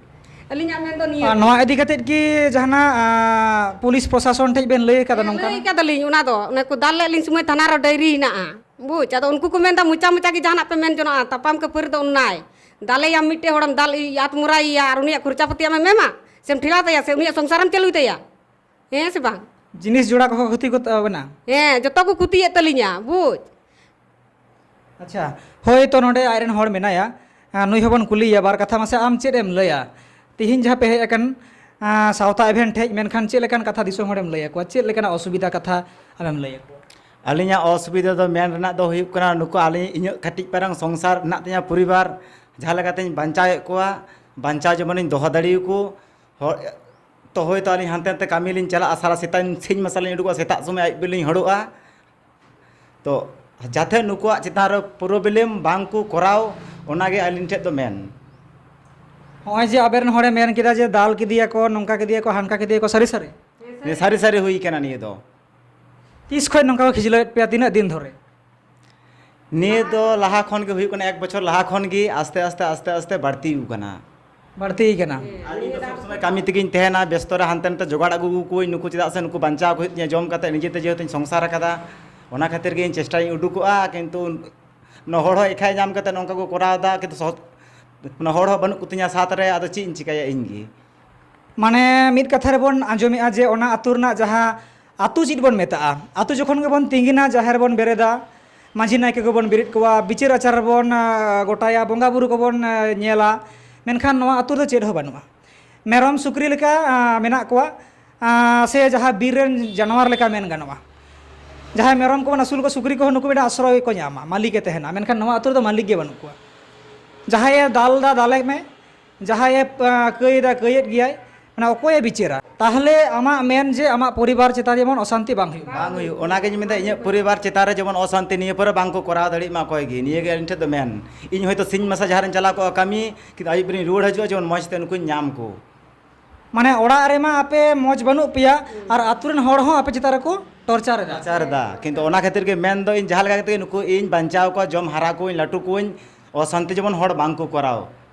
ᱟᱹᱞᱤᱧᱟᱜ ᱢᱮᱱ ᱫᱚ ᱱᱤᱭᱟᱹ ᱟᱨ ᱜᱮ᱾ ᱱᱚᱣᱟ ᱤᱫᱤ ᱠᱟᱛᱮᱫ ᱠᱤ ᱡᱟᱦᱟᱱᱟᱜ, ᱟᱸ, ᱯᱩᱞᱤᱥ ᱯᱨᱚᱥᱟᱥᱚᱱ ᱴᱷᱮᱡ ᱵᱮᱱ ᱞᱟᱹᱭ ᱟᱠᱟᱫᱟ ᱦᱮᱸ, ᱱᱚᱝᱠᱟᱱᱟᱜ? ᱞᱟᱹᱭ ᱠᱟᱫᱟᱞᱤᱧ, ᱚᱱᱟ ᱫᱚ ᱚᱱᱮ ᱠᱚ ᱫᱟᱞ ᱞᱮᱫ ᱞᱤᱧ ᱥᱚᱢᱚᱭ ᱛᱷᱟᱱᱟ ᱨᱮ ᱰᱟᱭᱨᱤ ᱦᱮᱱᱟᱜᱼᱟ, ᱵᱩᱡᱽ? ᱟᱫᱚ ᱩᱱᱠᱩ ᱠᱚ ᱢᱮᱱᱫᱟ ᱢᱚᱪᱟ ᱢᱚᱪᱟ ᱜᱮ ᱡᱟᱦᱟᱱᱟᱜ ᱯᱮ ᱢᱮᱱ ᱡᱚᱱᱚᱜᱼᱟ, ᱛᱟᱯᱟᱢ ᱠᱷᱟᱹᱯᱟᱹᱨᱤ ᱫᱚ ᱚᱱᱱᱟᱭ᱾ ᱫᱟᱞᱮᱭᱟᱢ ᱢᱤᱫᱴᱮᱡ ᱦᱚᱲᱮᱢ ᱫᱟᱞ ᱤ-, ᱟᱛ ᱢᱚᱨᱟᱭᱮᱭᱟ ᱟᱨ ᱩᱱᱤᱭᱟᱜ ᱠᱷᱚᱨᱪᱟ ᱯᱟᱹᱛᱤ ᱟᱢᱮᱢ ᱮᱢᱟ? ᱥᱮᱢ ᱴᱷᱮᱞᱟᱣ ᱛᱟᱭᱟ ᱥᱮ ᱩᱱᱤᱭᱟᱜ ᱥᱚᱝᱥᱟᱨᱮᱢ ᱪᱟᱹᱞᱩᱭ ᱛᱟᱭᱟ? ᱦᱮᱸ ᱥᱮ ᱵᱟᱝ? ᱡᱤᱱᱤᱥ ᱡᱚᱲᱟ ᱠᱚᱠᱚ ᱠᱷᱚᱛᱤ ᱠᱚ ᱛᱟᱵᱮᱱᱟ? ᱦᱮᱸ, ᱡᱚᱛᱚ ᱠᱚ ᱠᱷᱚᱛᱤᱭᱮᱫ ᱛᱟᱹᱞᱤᱧᱟ, ᱵᱩᱡᱽ? ᱟᱪᱪᱷᱟ, ᱦᱳᱭ ᱛᱚ, ᱱᱚᱰᱮ ᱟᱡᱨᱮᱱ ᱦᱚᱲ ᱢᱮᱱᱟᱭᱟ, ᱟᱸ, ᱱᱩᱭ ᱦᱚᱸᱵᱚᱱ ᱠᱩᱞᱤᱭᱮᱭᱟ ᱵᱟᱨ ᱠᱟᱛᱷᱟ᱾ ᱢᱟᱥᱮ ᱟᱢ ᱪᱮᱫ ᱮᱢ ᱞᱟᱹᱭᱟ? ᱛᱤᱦᱤᱧ ᱡᱟᱦᱟᱸ ᱯᱮ ᱦᱮᱡ ᱟᱠᱟᱱ, ᱟᱸ, ᱥᱟᱶᱛᱟ event ᱦᱮᱡ, ᱢᱮᱱᱠᱷᱟᱱ ᱪᱮᱫ ᱞᱮᱠᱟᱱ ᱠᱟᱛᱷᱟ ᱫᱤᱥᱚᱢ ᱦᱚᱲᱮᱢ ᱞᱟᱹᱭ ᱟᱠᱚᱣᱟ? ᱪᱮᱫ ᱞᱮᱠᱟᱱᱟᱜ ᱚᱥᱩᱵᱤᱫᱷᱟ ᱠᱟᱛᱷᱟ ᱟᱢᱮᱢ ᱞᱟᱹᱭ ᱟᱠᱚᱣᱟ? ᱟᱹᱞᱤᱧᱟᱜ ᱚᱥᱩᱵᱤᱫᱷᱟ ᱫᱚ ᱢᱮᱱ ᱨᱮᱱᱟᱜ ᱫᱚ ᱦᱩᱭᱩᱜ ᱠᱟᱱᱟ, ᱱᱩᱠᱩ ᱟᱹᱞᱤᱧ ᱤᱧᱟᱹᱜ ᱠᱟᱹᱴᱤᱡ ᱯᱟᱨᱟᱝ ᱥᱚᱝᱥᱟᱨ ᱦᱮᱱᱟᱜ ᱛᱤᱧᱟᱹ, ᱯᱚᱨᱤᱵᱟᱨ ᱡᱟᱦᱟᱸ ᱞᱮᱠᱟᱛᱤᱧ ᱵᱟᱧᱪᱟᱣᱮᱫ ᱠᱚᱣᱟ, ᱵᱟᱧᱪᱟᱣ ᱡᱮᱢᱚᱱᱤᱧ ᱫᱚᱦᱚ ᱫᱟᱲᱮᱭᱟᱠᱚ᱾ ᱦᱚᱲ ᱛᱚ ᱦᱳᱭᱛᱳ ᱟᱹᱞᱤᱧ ᱦᱟᱱᱛᱮ ᱱᱟᱛᱮ ᱠᱟᱹᱢᱤ ᱞᱤᱧ ᱪᱟᱞᱟᱜᱼᱟ, ᱥᱟᱨᱟ ᱥᱮᱛᱟᱜ ᱥᱤᱧ ᱢᱟᱨᱥᱟᱞ ᱞᱤᱧ ᱩᱰᱩᱠᱚᱜᱼᱟ, ᱥᱮᱛᱟᱜ ᱥᱚᱢᱚᱭ ᱟᱹᱭᱩᱵ ᱵᱮᱲ ᱞᱤᱧ ᱦᱚᱲᱚᱜᱼᱟ᱾ ᱛᱚ ᱡᱟᱛᱮ ᱱᱩᱠᱩᱣᱟᱜ ᱪᱮᱛᱟᱱ ᱨᱮ problem ᱵᱟᱝ ᱠᱚ ᱠᱚᱨᱟᱣ, ᱚᱱᱟᱜᱮ ᱟᱹᱞᱤᱧ ᱴᱷᱮᱡ ᱫᱚ ᱢᱮᱱ᱾ ᱱᱚᱜᱼᱚᱭ ᱡᱮ ᱟᱵᱮᱱ ᱦᱚᱲᱮ ᱢᱮᱱ ᱠᱮᱫᱟ ᱡᱮ ᱫᱟᱞ ᱠᱮᱫᱮᱭᱟᱠᱚ, ᱱᱚᱝᱠᱟ ᱠᱮᱫᱮᱭᱟᱠᱚ, ᱦᱟᱱᱠᱟ ᱠᱮᱫᱮᱭᱟᱠᱚ, ᱥᱟᱹᱨᱤ ᱥᱟᱹᱨᱤ? ᱱᱤᱭᱟᱹ ᱥᱟᱹᱨᱤ ᱥᱟᱹᱨᱤ ᱦᱩᱭ ᱠᱟᱱᱟ ᱱᱤᱭᱟᱹ ᱫᱚ᱾ ᱛᱤᱥ ᱠᱷᱚᱱ ᱱᱚᱝᱠᱟ ᱠᱚ ᱠᱷᱤᱡᱞᱟᱹᱣᱮᱫ ᱯᱮᱭᱟ? ᱛᱤᱱᱟᱹᱜ ᱫᱤᱱ ᱫᱷᱚᱨᱮ? ᱱᱤᱭᱟᱹ ᱫᱚ ᱞᱟᱦᱟ ᱠᱷᱚᱱ ᱜᱮ ᱦᱩᱭᱩᱜ ᱠᱟᱱᱟ, ᱮᱠ ᱵᱚᱪᱷᱚᱨ ᱞᱟᱦᱟ ᱠᱷᱚᱱ ᱜᱮ ᱟᱥᱛᱮ ᱟᱥᱛᱮ, ᱟᱥᱛᱮ ᱟᱥᱛᱮ ᱵᱟᱹᱲᱛᱤ ᱟᱠᱟᱱᱟ᱾ ᱵᱟᱹᱲᱛᱤ ᱟᱠᱟᱱᱟ᱾ ᱟᱨ ᱤᱧ ᱫᱚ ᱥᱚᱵ ᱥᱚᱢᱚᱭ ᱠᱟᱹᱢᱤ ᱛᱮᱜᱤᱧ ᱛᱟᱦᱮᱱᱟ, ᱵᱮᱥᱛᱚ ᱨᱮ ᱦᱟᱱᱛᱮ ᱱᱟᱛᱮ ᱡᱚᱜᱟᱲ ᱟᱹᱜᱩ ᱠᱚᱣᱟᱧ ᱱᱩᱠᱩ, ᱪᱮᱫᱟᱜ ᱥᱮ ᱱᱩᱠᱩ ᱵᱟᱧᱪᱟᱣ ᱠᱚ ᱦᱩᱭᱩᱜ ᱛᱤᱧᱟᱹ, ᱡᱚᱢ ᱠᱟᱛᱮ ᱱᱤᱡᱮ ᱛᱮ ᱡᱮᱦᱮᱛᱩᱧ ᱥᱚᱝᱥᱟᱨ ᱟᱠᱟᱫᱟ, ᱚᱱᱟ ᱠᱷᱟᱹᱛᱤᱨ ᱜᱮ ᱤᱧ ᱪᱮᱥᱴᱟᱭᱟᱹᱧ ᱩᱰᱩᱠᱚᱜᱼᱟ, ᱠᱤᱱᱛᱩ ᱦᱚᱲ ᱦᱚᱸ ᱮᱠᱷᱟᱭ ᱧᱟᱢ ᱠᱟᱛᱮ ᱱᱚᱝᱠᱟ ᱠᱚ ᱠᱚᱨᱟᱣ ᱮᱫᱟ, ᱠᱤᱱᱛᱩ ᱥᱚᱦ-, ᱢᱟᱱᱮ ᱦᱚᱲ ᱦᱚᱸ ᱵᱟᱹᱱᱩᱜ ᱠᱚᱛᱤᱧᱟ ᱥᱟᱛ ᱨᱮ, ᱟᱫᱚ ᱪᱮᱫ ᱤᱧ ᱪᱤᱠᱟᱹᱭᱟ ᱤᱧ ᱜᱮ? ᱢᱟᱱᱮ ᱢᱤᱫ ᱠᱟᱛᱷᱟ ᱨᱮᱵᱚᱱ ᱟᱸᱡᱚᱢᱮᱜᱼᱟ ᱡᱮ ᱚᱱᱟ ᱟᱹᱛᱩ ᱨᱮᱱᱟᱜ ᱡᱟᱦᱟᱸ ᱟᱹᱛᱩ ᱪᱮᱫ ᱵᱚᱱ ᱢᱮᱛᱟᱜᱼᱟ, ᱟᱹᱛᱩ ᱡᱚᱠᱷᱚᱱ ᱜᱮᱵᱚᱱ ᱛᱤᱸᱜᱤᱱᱟ, ᱡᱟᱦᱮᱨ ᱵᱚᱱ ᱵᱮᱨᱮᱫᱟ, ᱢᱟᱹᱡᱷᱤ ᱱᱟᱭᱠᱮ ᱠᱚᱵᱚᱱ ᱵᱮᱨᱮᱫ ᱠᱚᱣᱟ, ᱵᱤᱪᱟᱹᱨ ᱟᱪᱟᱨ ᱵᱚᱱ, ᱟ, ᱜᱚᱴᱟᱭᱟ, ᱵᱚᱸᱜᱟ ᱵᱩᱨᱩ ᱠᱚᱵᱚᱱ, ᱟ, ᱧᱮᱞᱟ, ᱢᱮᱱᱠᱷᱟᱱ ᱱᱚᱣᱟ ᱟᱹᱛᱩ ᱨᱮᱫᱚ ᱪᱮᱫ ᱦᱚᱸ ᱵᱟᱹᱱᱩᱜᱼᱟ᱾ ᱢᱮᱨᱚᱢ ᱥᱩᱠᱨᱤ ᱞᱮᱠᱟ, ᱟ, ᱢᱮᱱᱟᱜ ᱠᱚᱣᱟ, ᱟ, ᱥᱮ ᱡᱟᱦᱟᱸ ᱵᱤᱨ ᱨᱮᱱ ᱡᱟᱱᱣᱟᱨ ᱞᱮᱠᱟ ᱢᱮᱱ ᱜᱟᱱᱚᱜᱼᱟ᱾ ᱡᱟᱦᱟᱸᱭ ᱢᱮᱨᱚᱢ ᱠᱚᱵᱚᱱ ᱟᱹᱥᱩᱞ ᱠᱚᱣᱟ, ᱥᱩᱠᱨᱤ ᱠᱚᱦᱚᱸ ᱱᱩᱠᱩ ᱢᱤᱫᱴᱟᱝ ᱟᱥᱨᱚᱭ ᱠᱚ ᱧᱟᱢᱟ, ᱢᱟᱹᱞᱤᱠᱮ ᱛᱟᱦᱮᱱᱟ, ᱢᱮᱱᱠᱷᱟᱱ ᱱᱚᱣᱟ ᱟᱹᱛᱩ ᱨᱮᱫᱚ ᱢᱟᱹᱞᱤᱠ ᱜᱮ ᱵᱟᱹᱱᱩᱜ ᱠᱚᱣᱟ᱾ ᱡᱟᱦᱟᱸᱭᱮ ᱫᱟᱞ ᱫᱟ ᱫᱟᱞᱮ ᱢᱮ, ᱡᱟᱦᱟᱸᱭᱮ, ᱟ, ᱠᱟᱹᱭ ᱫᱟ, ᱠᱟᱹᱭᱮᱫ ᱜᱮᱭᱟᱭ, ᱢᱟᱱᱮ ᱚᱠᱚᱭᱮ ᱵᱤᱪᱟᱹᱨᱟ? ᱛᱟᱦᱚᱞᱮ ᱟᱢᱟᱜ ᱢᱮᱱ ᱡᱮ ᱟᱢᱟᱜ ᱯᱚᱨᱤᱵᱟᱨ ᱪᱮᱛᱟᱱ ᱡᱮᱢᱚᱱ ᱚᱥᱟᱱᱛᱤ ᱵᱟᱝ ᱦᱩᱭᱩᱜ ᱢᱟ᱾ ᱵᱟᱝ ᱦᱩᱭᱩᱜ, ᱚᱱᱟᱜᱤᱧ ᱢᱮᱱᱫᱟ, ᱤᱧᱟᱹᱜ ᱯᱚᱨᱤᱵᱟᱨ ᱪᱮᱛᱟᱱ ᱨᱮ ᱡᱮᱢᱚᱱ ᱚᱥᱟᱱᱛᱤ ᱱᱤᱭᱟᱹ ᱯᱚᱨᱮ ᱵᱟᱝ ᱠᱚ ᱠᱚᱨᱟᱣ ᱫᱟᱲᱮᱭᱟᱜ ᱢᱟ ᱚᱠᱚᱭ ᱜᱮ, ᱱᱤᱭᱟᱹ ᱜᱮ ᱟᱹᱞᱤᱧ ᱴᱷᱮᱱ ᱫᱚ ᱢᱮᱱ᱾ ᱤᱧ ᱦᱚᱭᱛᱳ ᱥᱤᱧ ᱢᱟᱥᱟ ᱡᱟᱦᱟᱸ ᱨᱤᱧ ᱪᱟᱞᱟᱣ ᱠᱚᱜᱼᱟ ᱠᱟᱹᱢᱤ, ᱠᱤᱱᱛᱩ ᱟᱹᱭᱩᱵ ᱵᱮᱨᱤᱧ ᱨᱩᱣᱟᱹᱲ ᱦᱤᱡᱩᱜᱼᱟ, ᱡᱮᱢᱚᱱ ᱢᱚᱡᱽ ᱛᱮ ᱱᱩᱠᱩᱧ ᱧᱟᱢ ᱠᱚ᱾ ᱢᱟᱱᱮ ᱚᱲᱟᱜ ᱨᱮᱢᱟ ᱟᱯᱮ ᱢᱚᱡᱽ ᱵᱟᱹᱱᱩᱜ ᱯᱮᱭᱟ, ᱟᱨ ᱟᱛᱳ ᱨᱮᱱ ᱦᱚᱲ ᱦᱚᱸ ᱟᱯᱮ ᱪᱮᱛᱟᱱ ᱨᱮᱠᱚ ᱴᱚᱨᱪᱟᱨ ᱮᱫᱟ᱾ ᱴᱚᱨᱪᱟᱨ ᱮᱫᱟ, ᱠᱤᱱᱛᱩ ᱚᱱᱟ ᱠᱷᱟᱹᱛᱤᱨ ᱜᱮ ᱢᱮᱱ ᱫᱚ ᱤᱧ ᱡᱟᱦᱟᱸ ᱞᱮᱠᱟ ᱠᱟᱛᱮ ᱜᱮ ᱱᱩᱠᱩ ᱤᱧ ᱵᱟᱧᱪᱟᱣ ᱠᱚᱣᱟ, ᱡᱚᱢ ᱦᱟᱨᱟ ᱠᱚᱣᱟᱧ, ᱞᱟᱹᱴᱩ ᱠᱚᱣᱟᱧ, ᱚᱥᱟᱱᱛᱤ ᱡᱮᱢᱚᱱ ᱦᱚᱲ ᱵᱟᱝ ᱠᱚ ᱠᱚᱨᱟᱣ᱾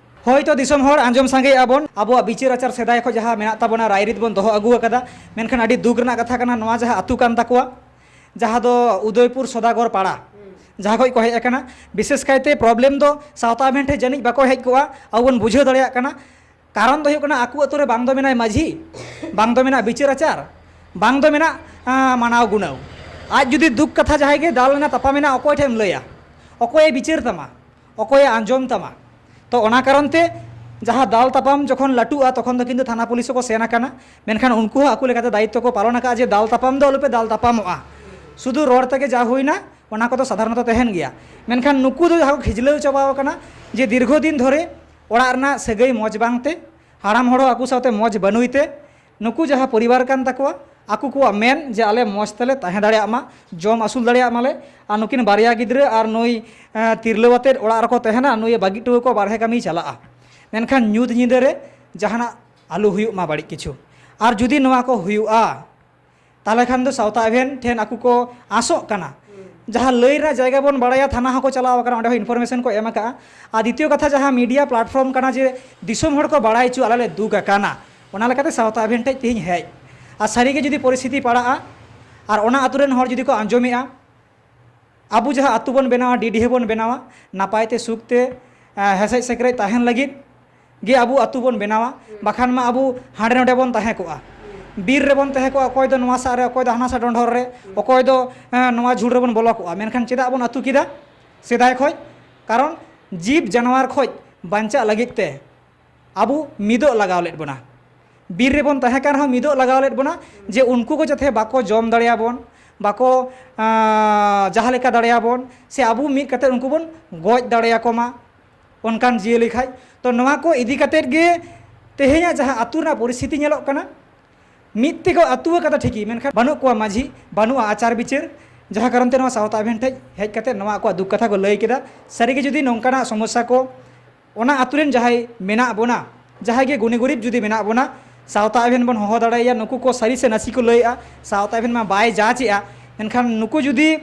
ᱦᱳᱭᱛᱳ ᱫᱤᱥᱚᱢ ᱦᱚᱲ ᱟᱸᱡᱚᱢ ᱥᱟᱸᱜᱮᱭᱮᱫᱼᱟ ᱵᱚᱱ, ᱟᱵᱚᱣᱟᱜ ᱵᱤᱪᱟᱹᱨ ᱟᱪᱟᱨ ᱥᱮᱫᱟᱭ ᱠᱷᱚᱱ ᱡᱟᱦᱟᱸ ᱢᱮᱱᱟᱜ ᱛᱟᱵᱚᱱᱟ, ᱨᱟᱭᱨᱤᱛ ᱵᱚᱱ ᱫᱚᱦᱚ ᱟᱹᱜᱩ ᱟᱠᱟᱫᱟ, ᱢᱮᱱᱠᱷᱟᱱ ᱟᱹᱰᱤ ᱫᱩᱠ ᱨᱮᱱᱟᱜ ᱠᱟᱛᱷᱟ ᱠᱟᱱᱟ, ᱱᱚᱣᱟ ᱡᱟᱦᱟᱸ ᱟᱹᱛᱩ ᱠᱟᱱ ᱛᱟᱠᱚᱣᱟ, ᱡᱟᱦᱟᱸ ᱫᱚ ᱩᱫᱚᱭᱯᱩᱨ ᱥᱚᱫᱟᱜᱚᱨ ᱯᱟᱲᱟ, ᱡᱟᱦᱟᱸ ᱠᱷᱚᱱ ᱠᱚ ᱦᱮᱡ ᱟᱠᱟᱱᱟ, ᱵᱤᱥᱮᱥ ᱠᱟᱭᱛᱮ ᱯᱨᱚᱵᱞᱮᱢ ᱫᱚ ᱥᱟᱶᱛᱟ ᱟᱵᱷᱮᱱ ᱴᱷᱮᱱ ᱡᱟᱹᱱᱤᱡ ᱵᱟᱠᱚ ᱦᱮᱡ ᱠᱚᱜᱼᱟ, ᱟᱵᱚ ᱵᱚᱱ ᱵᱩᱡᱷᱟᱹᱣ ᱫᱟᱲᱮᱭᱟᱜ ᱠᱟᱱᱟ᱾ ᱠᱟᱨᱚᱱ ᱫᱚ ᱦᱩᱭᱩᱜ ᱠᱟᱱᱟ, ᱟᱠᱚ ᱟᱹᱛᱩ ᱨᱮ ᱵᱟᱝ ᱫᱚ ᱢᱮᱱᱟᱭ ᱢᱟᱹᱡᱷᱤ, ᱵᱟᱝ ᱫᱚ ᱢᱮᱱᱟᱜ ᱵᱤᱪᱟᱹᱨ ᱟᱪᱟᱨ, ᱵᱟᱝ ᱫᱚ ᱢᱮᱱᱟᱜ, ᱟᱸ, ᱢᱟᱱᱟᱣ ᱜᱩᱱᱟᱹᱣ᱾ ᱟᱡ ᱡᱩᱫᱤ ᱫᱩᱠ ᱠᱟᱛᱷᱟ ᱡᱟᱦᱟᱸᱭ ᱜᱮ ᱫᱟᱞ ᱮᱱᱟ, ᱛᱟᱯᱟᱢ ᱮᱱᱟ, ᱚᱠᱚᱭ ᱴᱷᱮᱱ ᱮᱢ ᱞᱟᱹᱭᱟ? ᱚᱠᱚᱭᱮ ᱵᱤᱪᱟᱹᱨ ᱛᱟᱢᱟ? ᱚᱠᱚᱭᱮ ᱟᱸᱡᱚᱢ ᱛᱟᱢᱟ? ᱛᱚ ᱚᱱᱟ ᱠᱟᱨᱚᱱ ᱛᱮ ᱡᱟᱦᱟᱸ ᱫᱟᱞ ᱛᱟᱯᱟᱢ ᱡᱚᱠᱷᱚᱱ ᱞᱟᱹᱴᱩᱜᱼᱟ, ᱛᱚᱠᱷᱚᱱ ᱫᱚ ᱠᱤᱱᱛᱩ ᱛᱷᱟᱱᱟ ᱯᱩᱞᱤᱥ ᱦᱚᱸᱠᱚ ᱥᱮᱱ ᱟᱠᱟᱱᱟ, ᱢᱮᱱᱠᱷᱟᱱ ᱩᱱᱠᱩ ᱦᱚᱸ ᱟᱠᱚ ᱞᱮᱠᱟᱛᱮ ᱫᱟᱭᱤᱛᱛᱚ ᱠᱚ ᱯᱟᱞᱚᱱ ᱟᱠᱟᱫᱼᱟ ᱡᱮ ᱫᱟᱞ ᱛᱟᱯᱟᱢ ᱫᱚ ᱟᱞᱚᱯᱮ ᱫᱟᱞ ᱛᱟᱯᱟᱢᱚᱜᱼᱟ, ᱥᱩᱫᱷᱩ ᱨᱚᱲ ᱛᱮᱜᱮ ᱡᱟ ᱦᱩᱭᱱᱟ ᱚᱱᱟ ᱠᱚᱫᱚ ᱥᱟᱫᱷᱟᱨᱚᱱᱚᱛᱚ ᱛᱟᱦᱮᱱ ᱜᱮᱭᱟ᱾ ᱢᱮᱱᱠᱷᱟᱱ ᱱᱩᱠᱩ ᱫᱚ ᱡᱟᱦᱟᱸ ᱠᱚ ᱠᱷᱤᱡᱞᱟᱹᱣ ᱪᱟᱵᱟᱣ ᱟᱠᱟᱱᱟ ᱡᱮ ᱫᱤᱨᱜᱷᱚ ᱫᱤᱱ ᱫᱷᱚᱨᱮ ᱚᱲᱟᱜ ᱨᱮᱱᱟᱜ ᱥᱟᱹᱜᱟᱹᱭ ᱢᱚᱡᱽ ᱵᱟᱝᱛᱮ, ᱦᱟᱲᱟᱢ ᱦᱚᱲ ᱦᱚᱸ ᱟᱠᱚ ᱥᱟᱶᱛᱮ ᱢᱚᱡᱽ ᱵᱟᱹᱱᱩᱭ ᱛᱮ, ᱱᱩᱠᱩ ᱡᱟᱦᱟᱸ ᱯᱚᱨᱤᱵᱟᱨ ᱠᱟᱱ ᱛᱟᱠᱚᱣᱟ, ᱟᱠᱚ ᱠᱚᱣᱟᱜ ᱢᱮᱱ ᱡᱮ ᱟᱞᱮ ᱢᱚᱡᱽ ᱛᱮᱞᱮ ᱛᱟᱦᱮᱸ ᱫᱟᱲᱮᱭᱟᱜ ᱢᱟ, ᱡᱚᱢ ᱟᱹᱥᱩᱞ ᱫᱟᱲᱮᱭᱟᱜ ᱢᱟᱞᱮ, ᱟᱨ ᱱᱩᱠᱤᱱ ᱵᱟᱨᱭᱟ ᱜᱤᱫᱽᱨᱟᱹ ᱟᱨ ᱱᱩᱭ, ᱮᱸ, ᱛᱤᱨᱞᱟᱹ ᱟᱛᱮᱫ ᱚᱲᱟᱜ ᱨᱮᱠᱚ ᱛᱟᱦᱮᱱᱟ, ᱱᱩᱭ ᱵᱟᱹᱜᱤ ᱦᱚᱴᱚ ᱠᱚ ᱵᱟᱨᱦᱮ ᱠᱟᱹᱢᱤᱭ ᱪᱟᱞᱟᱜᱼᱟ᱾ ᱢᱮᱱᱠᱷᱟᱱ ᱧᱩᱛ ᱧᱤᱫᱟᱹ ᱨᱮ ᱡᱟᱦᱟᱱᱟᱜ ᱟᱞᱚ ᱦᱩᱭᱩᱜ ᱢᱟ ᱵᱟᱹᱲᱤᱡ ᱠᱤᱪᱷᱩ᱾ ᱟᱨ ᱡᱩᱫᱤ ᱱᱚᱣᱟ ᱠᱚ ᱦᱩᱭᱩᱜᱼᱟ, ᱛᱟᱦᱚᱞᱮ ᱠᱷᱟᱱ ᱫᱚ ᱥᱟᱶᱛᱟ ᱟᱵᱷᱮᱱ ᱴᱷᱮᱱ ᱟᱠᱚ ᱠᱚ ᱟᱸᱥᱚᱜ ᱠᱟᱱᱟ᱾ ᱡᱟᱦᱟᱸ ᱞᱟᱹᱭ ᱨᱮᱱᱟᱜ ᱡᱟᱭᱜᱟ ᱵᱚᱱ ᱵᱟᱲᱟᱭᱟ, ᱛᱷᱟᱱᱟ ᱦᱚᱸᱠᱚ ᱪᱟᱞᱟᱣ ᱟᱠᱟᱱᱟ, ᱚᱸᱰᱮ ᱦᱚᱸ ᱤᱱᱯᱷᱚᱨᱢᱮᱥᱚᱱ ᱠᱚ ᱮᱢ ᱟᱠᱟᱫᱼᱟ᱾ ᱟᱨ ᱫᱤᱛᱤᱭᱚ ᱠᱟᱛᱷᱟ, ᱡᱟᱦᱟᱸ ᱢᱤᱰᱤᱭᱟ ᱯᱞᱟᱴᱯᱷᱚᱨᱢ ᱠᱟᱱᱟ ᱡᱮ ᱫᱤᱥᱚᱢ ᱦᱚᱲ ᱠᱚ ᱵᱟᱲᱟᱭ ᱦᱚᱪᱚ, ᱟᱞᱮ ᱞᱮ ᱫᱩᱠ ᱟᱠᱟᱱᱟ, ᱚᱱᱟ ᱞᱮᱠᱟᱛᱮ ᱥᱟᱶᱛᱟ ᱟᱵᱷᱮᱱ ᱴᱷᱮᱱ ᱛᱮᱦᱮᱧ ᱦᱮᱡ᱾ ᱟᱨ ᱥᱟᱹᱨᱤᱜᱮ ᱡᱩᱫᱤ ᱯᱚᱨᱤᱥᱛᱷᱤᱛᱤ ᱯᱟᱲᱟᱜᱼᱟ ᱟᱨ ᱚᱱᱟ ᱟᱹᱛᱩ ᱨᱮᱱ ᱦᱚᱲ ᱡᱩᱫᱤ ᱠᱚ ᱟᱸᱡᱚᱢᱮᱜᱼᱟ, ᱟᱵᱚ ᱡᱟᱦᱟᱸ ᱟᱹᱛᱩ ᱵᱚᱱ ᱵᱮᱱᱟᱣᱟ, ᱰᱤᱰᱤᱦᱟᱹ ᱵᱚᱱ ᱵᱮᱱᱟᱣᱟ, ᱱᱟᱯᱟᱭ ᱛᱮ ᱥᱩᱠ ᱛᱮ, ᱮᱸ, ᱦᱮᱥᱮᱡ ᱥᱮᱠᱨᱮᱡ ᱛᱟᱦᱮᱱ ᱞᱟᱹᱜᱤᱫ ᱜᱮ ᱟᱵᱚ ᱟᱹᱛᱩ ᱵᱚᱱ ᱵᱮᱱᱟᱣᱟ, ᱵᱟᱠᱷᱟᱱ ᱢᱟ ᱟᱵᱚ ᱦᱟᱸᱰᱮ ᱱᱚᱰᱮ ᱵᱚᱱ ᱛᱟᱦᱮᱸ ᱠᱚᱜᱼᱟ᱾ ᱵᱤᱨ ᱨᱮᱵᱚᱱ ᱛᱟᱦᱮᱸ ᱠᱚᱜᱼᱟ, ᱚᱠᱚᱭ ᱫᱚ ᱱᱚᱣᱟ ᱥᱟᱜ ᱨᱮ, ᱚᱠᱚᱭ ᱫᱚ ᱦᱟᱱᱟ ᱥᱟᱜ ᱰᱚᱸᱰᱷᱚᱨ ᱨᱮ, ᱚᱠᱚᱭ ᱫᱚ, ᱮᱸ, ᱱᱚᱣᱟ ᱡᱷᱩᱲ ᱨᱮᱵᱚᱱ ᱵᱚᱞᱚ ᱠᱚᱜᱼᱟ᱾ ᱢᱮᱱᱠᱷᱟᱱ ᱪᱮᱫᱟᱜ ᱵᱚᱱ ᱟᱹᱛᱩ ᱠᱮᱫᱟ ᱥᱮᱫᱟᱭ ᱠᱷᱚᱡ? ᱠᱟᱨᱚᱱ ᱡᱤᱵᱽ ᱡᱟᱱᱣᱟᱨ ᱠᱷᱚᱡ ᱵᱟᱧᱪᱟᱜ ᱞᱟᱹᱜᱤᱫ ᱛᱮ ᱟᱵᱚ ᱢᱤᱫᱚᱜ ᱞᱟᱜᱟᱣ ᱞᱮᱫ ᱵᱚᱱᱟ᱾ ᱵᱤᱨ ᱨᱮᱵᱚᱱ ᱛᱟᱦᱮᱸ ᱠᱟᱱ ᱨᱮᱦᱚᱸ ᱢᱤᱫᱚᱜ ᱞᱟᱜᱟᱣ ᱞᱮᱫ ᱵᱚᱱᱟ, ᱡᱮ ᱩᱱᱠᱩ ᱠᱚ ᱡᱟᱛᱮ ᱵᱟᱠᱚ ᱡᱚᱢ ᱫᱟᱲᱮᱭᱟᱵᱚᱱ, ᱵᱟᱠᱚ, ᱟᱸ, ᱡᱟᱦᱟᱸ ᱞᱮᱠᱟ ᱫᱟᱲᱮᱭᱟᱵᱚᱱ, ᱥᱮ ᱟᱵᱚ ᱢᱤᱫ ᱠᱟᱛᱮ ᱩᱱᱠᱩ ᱵᱚᱱ ᱜᱚᱡ ᱫᱟᱲᱮᱭᱟᱠᱚ ᱢᱟ, ᱚᱱᱠᱟᱱ ᱡᱤᱭᱟᱹᱞᱤ ᱠᱷᱟᱡ᱾ ᱛᱚ ᱱᱚᱣᱟ ᱠᱚ ᱤᱫᱤ ᱠᱟᱛᱮᱫ ᱜᱮ ᱛᱮᱦᱮᱧᱟᱜ ᱡᱟᱦᱟᱸ ᱟᱹᱛᱩ ᱨᱮᱱᱟᱜ ᱯᱚᱨᱤᱥᱛᱷᱤᱛᱤ ᱧᱮᱞᱚᱜ ᱠᱟᱱᱟ, ᱢᱤᱫ ᱛᱮᱠᱚ ᱟᱹᱛᱩ ᱟᱠᱟᱫᱟ ᱴᱷᱤᱠ ᱜᱮ, ᱢᱮᱱᱠᱷᱟᱱ ᱵᱟᱹᱱᱩᱜ ᱠᱚᱣᱟ ᱢᱟᱹᱡᱷᱤ, ᱵᱟᱹᱱᱩᱜᱼᱟ ᱟᱪᱟᱨ ᱵᱤᱪᱟᱹᱨ, ᱡᱟᱦᱟᱸ ᱠᱟᱨᱚᱱ ᱛᱮ ᱱᱚᱣᱟ ᱥᱟᱶᱛᱟ ᱟᱵᱷᱮᱱ ᱴᱷᱮᱡ ᱦᱮᱡ ᱠᱟᱛᱮ ᱱᱚᱣᱟ ᱟᱠᱚᱣᱟᱜ ᱫᱩᱠ ᱠᱟᱛᱷᱟ ᱠᱚ ᱞᱟᱹᱭ ᱠᱮᱫᱟ᱾ ᱥᱟᱹᱨᱤᱜᱮ ᱡᱩᱫᱤ ᱱᱚᱝᱠᱟᱱᱟᱜ ᱥᱚᱢᱚᱥᱥᱟ ᱠᱚ ᱚᱱᱟ ᱟᱹᱛᱩ ᱨᱮᱱ ᱡᱟᱦᱟᱸᱭ ᱢᱮᱱᱟᱜ ᱵᱚᱱᱟ, ᱡᱟᱦᱟᱸᱭ ᱜᱮ ᱜᱩᱱᱤ ᱜᱩᱨᱤᱵ ᱡᱩᱫᱤ ᱢᱮᱱᱟᱜ ᱵᱚᱱᱟ, ᱥᱟᱶᱛᱟ ᱟᱵᱷᱮᱱ ᱵᱚᱱ ᱦᱚᱦᱚ ᱫᱟᱲᱮᱭᱟᱭᱟ, ᱱᱩᱠᱩ ᱠᱚ ᱥᱟᱹᱨᱤ ᱥᱮ ᱱᱟᱥᱮ ᱠᱚ ᱞᱟᱹᱭᱮᱜᱼᱟ, ᱥᱟᱶᱛᱟ ᱟᱵᱷᱮᱱ ᱢᱟ ᱵᱟᱭ ᱡᱟᱡᱽ ᱮᱜᱼᱟ, ᱢᱮᱱᱠᱷᱟᱱ ᱱᱩᱠᱩ ᱡᱩᱫᱤ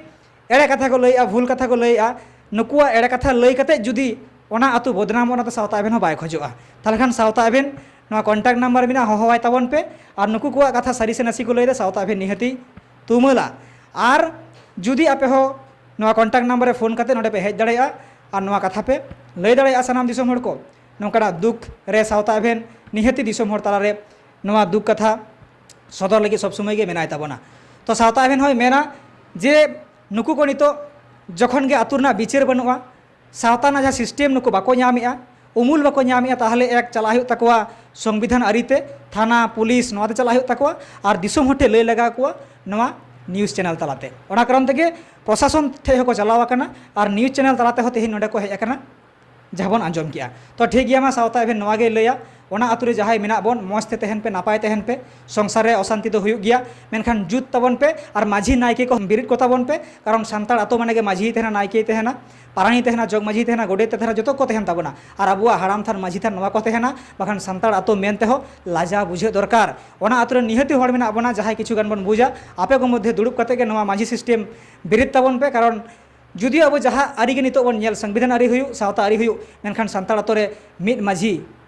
ᱮᱲᱮ ᱠᱟᱛᱷᱟ ᱠᱚ ᱞᱟᱹᱭᱮᱜᱼᱟ, ᱵᱷᱩᱞ ᱠᱟᱛᱷᱟ ᱠᱚ ᱞᱟᱹᱭᱮᱜᱼᱟ, ᱱᱩᱠᱩᱣᱟᱜ ᱮᱲᱮ ᱠᱟᱛᱷᱟ ᱞᱟᱹᱭ ᱠᱟᱛᱮ ᱡᱩᱫᱤ ᱚᱱᱟ ᱟᱹᱛᱩ ᱵᱚᱫᱱᱟᱢᱚᱜ, ᱚᱱᱟ ᱫᱚ ᱥᱟᱶᱛᱟ ᱮᱵᱷᱮᱱ ᱦᱚᱸ ᱵᱟᱭ ᱠᱷᱚᱡᱚᱜᱼᱟ᱾ ᱛᱟᱦᱚᱞᱮ ᱠᱷᱟᱱ ᱥᱟᱶᱛᱟ ᱮᱵᱷᱮᱱ ᱱᱚᱣᱟ ᱠᱚᱱᱴᱟᱠᱴ ᱱᱟᱢᱵᱟᱨ ᱢᱮᱱᱟᱜᱼᱟ, ᱦᱚᱦᱚᱣᱟᱭ ᱛᱟᱵᱚᱱ ᱯᱮ᱾ ᱟᱨ ᱱᱩᱠᱩ ᱠᱚᱣᱟᱜ ᱠᱟᱛᱷᱟ ᱥᱟᱹᱨᱤ ᱥᱮ ᱱᱟᱥᱮ ᱠᱚ ᱞᱟᱹᱭᱫᱟ, ᱥᱟᱶᱛᱟ ᱮᱵᱷᱮᱱ ᱱᱤᱦᱟᱹᱛᱤ ᱛᱩᱢᱟᱹᱞᱟ᱾ ᱟᱨ ᱡᱩᱫᱤ ᱟᱯᱮ ᱦᱚᱸ ᱱᱚᱣᱟ ᱠᱚᱱᱴᱟᱠᱴ ᱱᱟᱢᱵᱟᱨ ᱨᱮ ᱯᱷᱳᱱ ᱠᱟᱛᱮ ᱱᱚᱰᱮ ᱯᱮ ᱦᱮᱡ ᱫᱟᱲᱮᱭᱟᱜᱼᱟ ᱟᱨ ᱱᱚᱣᱟ ᱠᱟᱛᱷᱟ ᱯᱮ ᱞᱟᱹᱭ ᱫᱟᱲᱮᱭᱟᱜᱼᱟ ᱥᱟᱱᱟᱢ ᱫᱤᱥᱚᱢ ᱦᱚᱲ ᱠᱚ᱾ ᱱᱚᱝᱠᱟᱱᱟᱜ ᱫᱩᱠ ᱨᱮ ᱥᱟᱶᱛᱟ ᱮᱵᱷᱮᱱ ᱱᱤᱦᱟᱹᱛᱤ ᱫᱤᱥᱚᱢ ᱦᱚᱲ ᱛᱟᱞᱟᱨᱮ ᱱᱚᱣᱟ ᱫᱩᱠ ᱠᱟᱛᱷᱟ ᱥᱚᱫᱚᱨ ᱞᱟᱹᱜᱤᱫ ᱥᱚᱵ ᱥᱚᱢᱚᱭ ᱜᱮ ᱢᱮᱱᱟᱭ ᱛᱟᱵᱚᱱᱟ᱾ ᱛᱚ ᱥᱟᱶᱛᱟ ᱮᱵᱷᱮᱱ ᱦᱚᱸᱭ ᱢᱮᱱᱟ ᱡᱮ ᱱᱩᱠᱩ ᱠᱚ ᱱᱤᱛᱚᱜ ᱡᱚᱠᱷᱚᱱ ᱜᱮ ᱟᱹᱛᱩ ᱨᱮᱱᱟᱜ ᱵᱤᱪᱟᱹᱨ ᱵᱟᱹᱱᱩᱜᱼᱟ, ᱥᱟᱶᱛᱟ ᱨᱮᱱᱟᱜ ᱡᱟᱦᱟᱸ ᱥᱤᱥᱴᱮᱢ ᱱᱩᱠᱩ ᱵᱟᱠᱚ ᱧᱟᱢᱮᱜᱼᱟ, ᱩᱢᱩᱞ ᱵᱟᱠᱚ ᱧᱟᱢᱮᱜᱼᱟ, ᱛᱟᱦᱚᱞᱮ ᱮᱠ ᱪᱟᱞᱟᱜ ᱦᱩᱭᱩᱜ ᱛᱟᱠᱚᱣᱟ ᱥᱚᱝᱵᱤᱫᱷᱟᱱ ᱟᱹᱨᱤᱛᱮ, ᱛᱷᱟᱱᱟ, ᱯᱩᱞᱤᱥ, ᱱᱚᱣᱟ ᱛᱮ ᱪᱟᱞᱟᱜ ᱦᱩᱭᱩᱜ ᱛᱟᱠᱚᱣᱟ ᱟᱨ ᱫᱤᱥᱚᱢ ᱦᱚᱲ ᱴᱷᱮᱱ ᱞᱟᱹᱭ ᱞᱟᱜᱟᱣ ᱠᱚᱣᱟ ᱱᱚᱣᱟ ᱱᱤᱭᱩᱡᱽ ᱪᱮᱱᱮᱞ ᱛᱟᱞᱟᱛᱮ᱾ ᱚᱱᱟ ᱠᱟᱨᱚᱱ ᱛᱮᱜᱮ ᱯᱨᱚᱥᱟᱥᱚᱱ ᱴᱷᱮᱡ ᱦᱚᱸᱠᱚ ᱪᱟᱞᱟᱣ ᱟᱠᱟᱱᱟ ᱟᱨ ᱱᱤᱭᱩᱡᱽ ᱪᱮᱱᱮᱞ ᱛᱟᱞᱟ ᱛᱮᱦᱚᱸ ᱛᱮᱦᱮᱧ ᱱᱚᱰᱮ ᱠᱚ ᱦᱮᱡ ᱟᱠᱟᱱᱟ, ᱡᱟᱦᱟᱸ ᱵᱚᱱ ᱟᱸᱡᱚᱢ ᱠᱮᱜᱼᱟ᱾ ᱛᱚ ᱴᱷᱤᱠ ᱜᱮᱭᱟ, ᱢᱟ ᱥᱟᱶᱛᱟ ᱮᱵᱷᱮᱱ ᱱᱚᱣᱟ ᱜᱮᱭ ᱞᱟᱹᱭᱟ, ᱚᱱᱟ ᱟᱹᱛᱩ ᱨᱮ ᱡᱟᱦᱟᱸᱭ ᱢᱮᱱᱟᱜ ᱵᱚᱱ, ᱢᱚᱡᱽ ᱛᱮ ᱛᱟᱦᱮᱱ ᱯᱮ, ᱱᱟᱯᱟᱭ ᱛᱟᱦᱮᱱ ᱯᱮ, ᱥᱚᱝᱥᱟᱨ ᱨᱮ ᱚᱥᱟᱱᱛᱤ ᱫᱚ ᱦᱩᱭᱩᱜ ᱜᱮᱭᱟ, ᱢᱮᱱᱠᱷᱟᱱ ᱡᱩᱛ ᱛᱟᱵᱚᱱ ᱯᱮ ᱟᱨ ᱢᱟᱹᱡᱷᱤ ᱱᱟᱭᱠᱮ ᱠᱚ ᱵᱤᱨᱤᱫ ᱠᱚ ᱛᱟᱵᱚᱱ ᱯᱮ, ᱠᱟᱨᱚᱱ ᱥᱟᱱᱛᱟᱲ ᱟᱹᱛᱩ ᱢᱟᱱᱮ ᱜᱮ ᱢᱟᱹᱡᱷᱤᱭ ᱛᱟᱦᱮᱱᱟ, ᱱᱟᱭᱠᱮᱭ ᱛᱟᱦᱮᱱᱟ, ᱯᱟᱨᱟᱱᱤᱠ ᱛᱟᱦᱮᱱᱟ, ᱡᱚᱜᱽ ᱢᱟᱹᱡᱷᱤᱭ ᱛᱟᱦᱮᱱᱟ, ᱜᱚᱰᱮᱛ ᱮ ᱛᱟᱦᱮᱱᱟ, ᱡᱚᱛᱚ ᱠᱚ ᱛᱟᱦᱮᱱ ᱛᱟᱵᱚᱱᱟ᱾ ᱟᱨ ᱟᱵᱚᱣᱟᱜ ᱦᱟᱲᱟᱢ ᱛᱷᱟᱱ, ᱢᱟᱹᱡᱷᱤ ᱛᱷᱟᱱ ᱱᱚᱣᱟ ᱠᱚ ᱛᱟᱦᱮᱱᱟ, ᱵᱟᱠᱷᱟᱱ ᱥᱟᱱᱛᱟᱲ ᱟᱹᱛᱩ ᱢᱮᱱ ᱛᱮᱦᱚᱸ ᱞᱟᱡᱟᱣ ᱵᱩᱡᱷᱟᱹᱜ ᱫᱚᱨᱠᱟᱨ᱾ ᱚᱱᱟ ᱟᱹᱛᱩ ᱨᱮ ᱱᱤᱦᱟᱹᱛᱤ ᱦᱚᱲ ᱢᱮᱱᱟᱜ ᱵᱚᱱᱟ, ᱡᱟᱦᱟᱸᱭ ᱠᱤᱪᱷᱩ ᱜᱟᱱ ᱵᱚᱱ ᱵᱩᱡᱟ, ᱟᱯᱮ ᱠᱚ ᱢᱚᱫᱽᱫᱷᱮ ᱫᱩᱲᱩᱵ ᱠᱟᱛᱮ ᱜᱮ ᱱᱚᱣᱟ ᱢᱟᱹᱡᱷᱤ ᱥᱤᱥᱴᱮᱢ ᱵᱤᱨᱤᱫ ᱛᱟᱵᱚᱱ ᱯᱮ, ᱠᱟᱨᱚᱱ ᱡᱩᱫᱤ ᱟᱵᱚ ᱡᱟᱦᱟᱸ ᱟᱹᱨᱤ ᱜᱮ ᱱᱤᱛᱚᱜ ᱵᱚᱱ ᱧᱮᱞ, ᱥᱚᱝᱵᱤᱫᱷᱟᱱ ᱟᱹᱨᱤ ᱦᱩᱭᱩᱜ, ᱥᱟᱶᱛᱟ ᱟᱹᱨᱤ ᱦᱩᱭᱩᱜ, ᱢᱮᱱᱠᱷᱟᱱ ᱥᱟᱱᱛᱟᱲ ᱟᱛᱳ ᱨᱮ ᱢᱤᱫ ᱢᱟᱹᱡᱷᱤ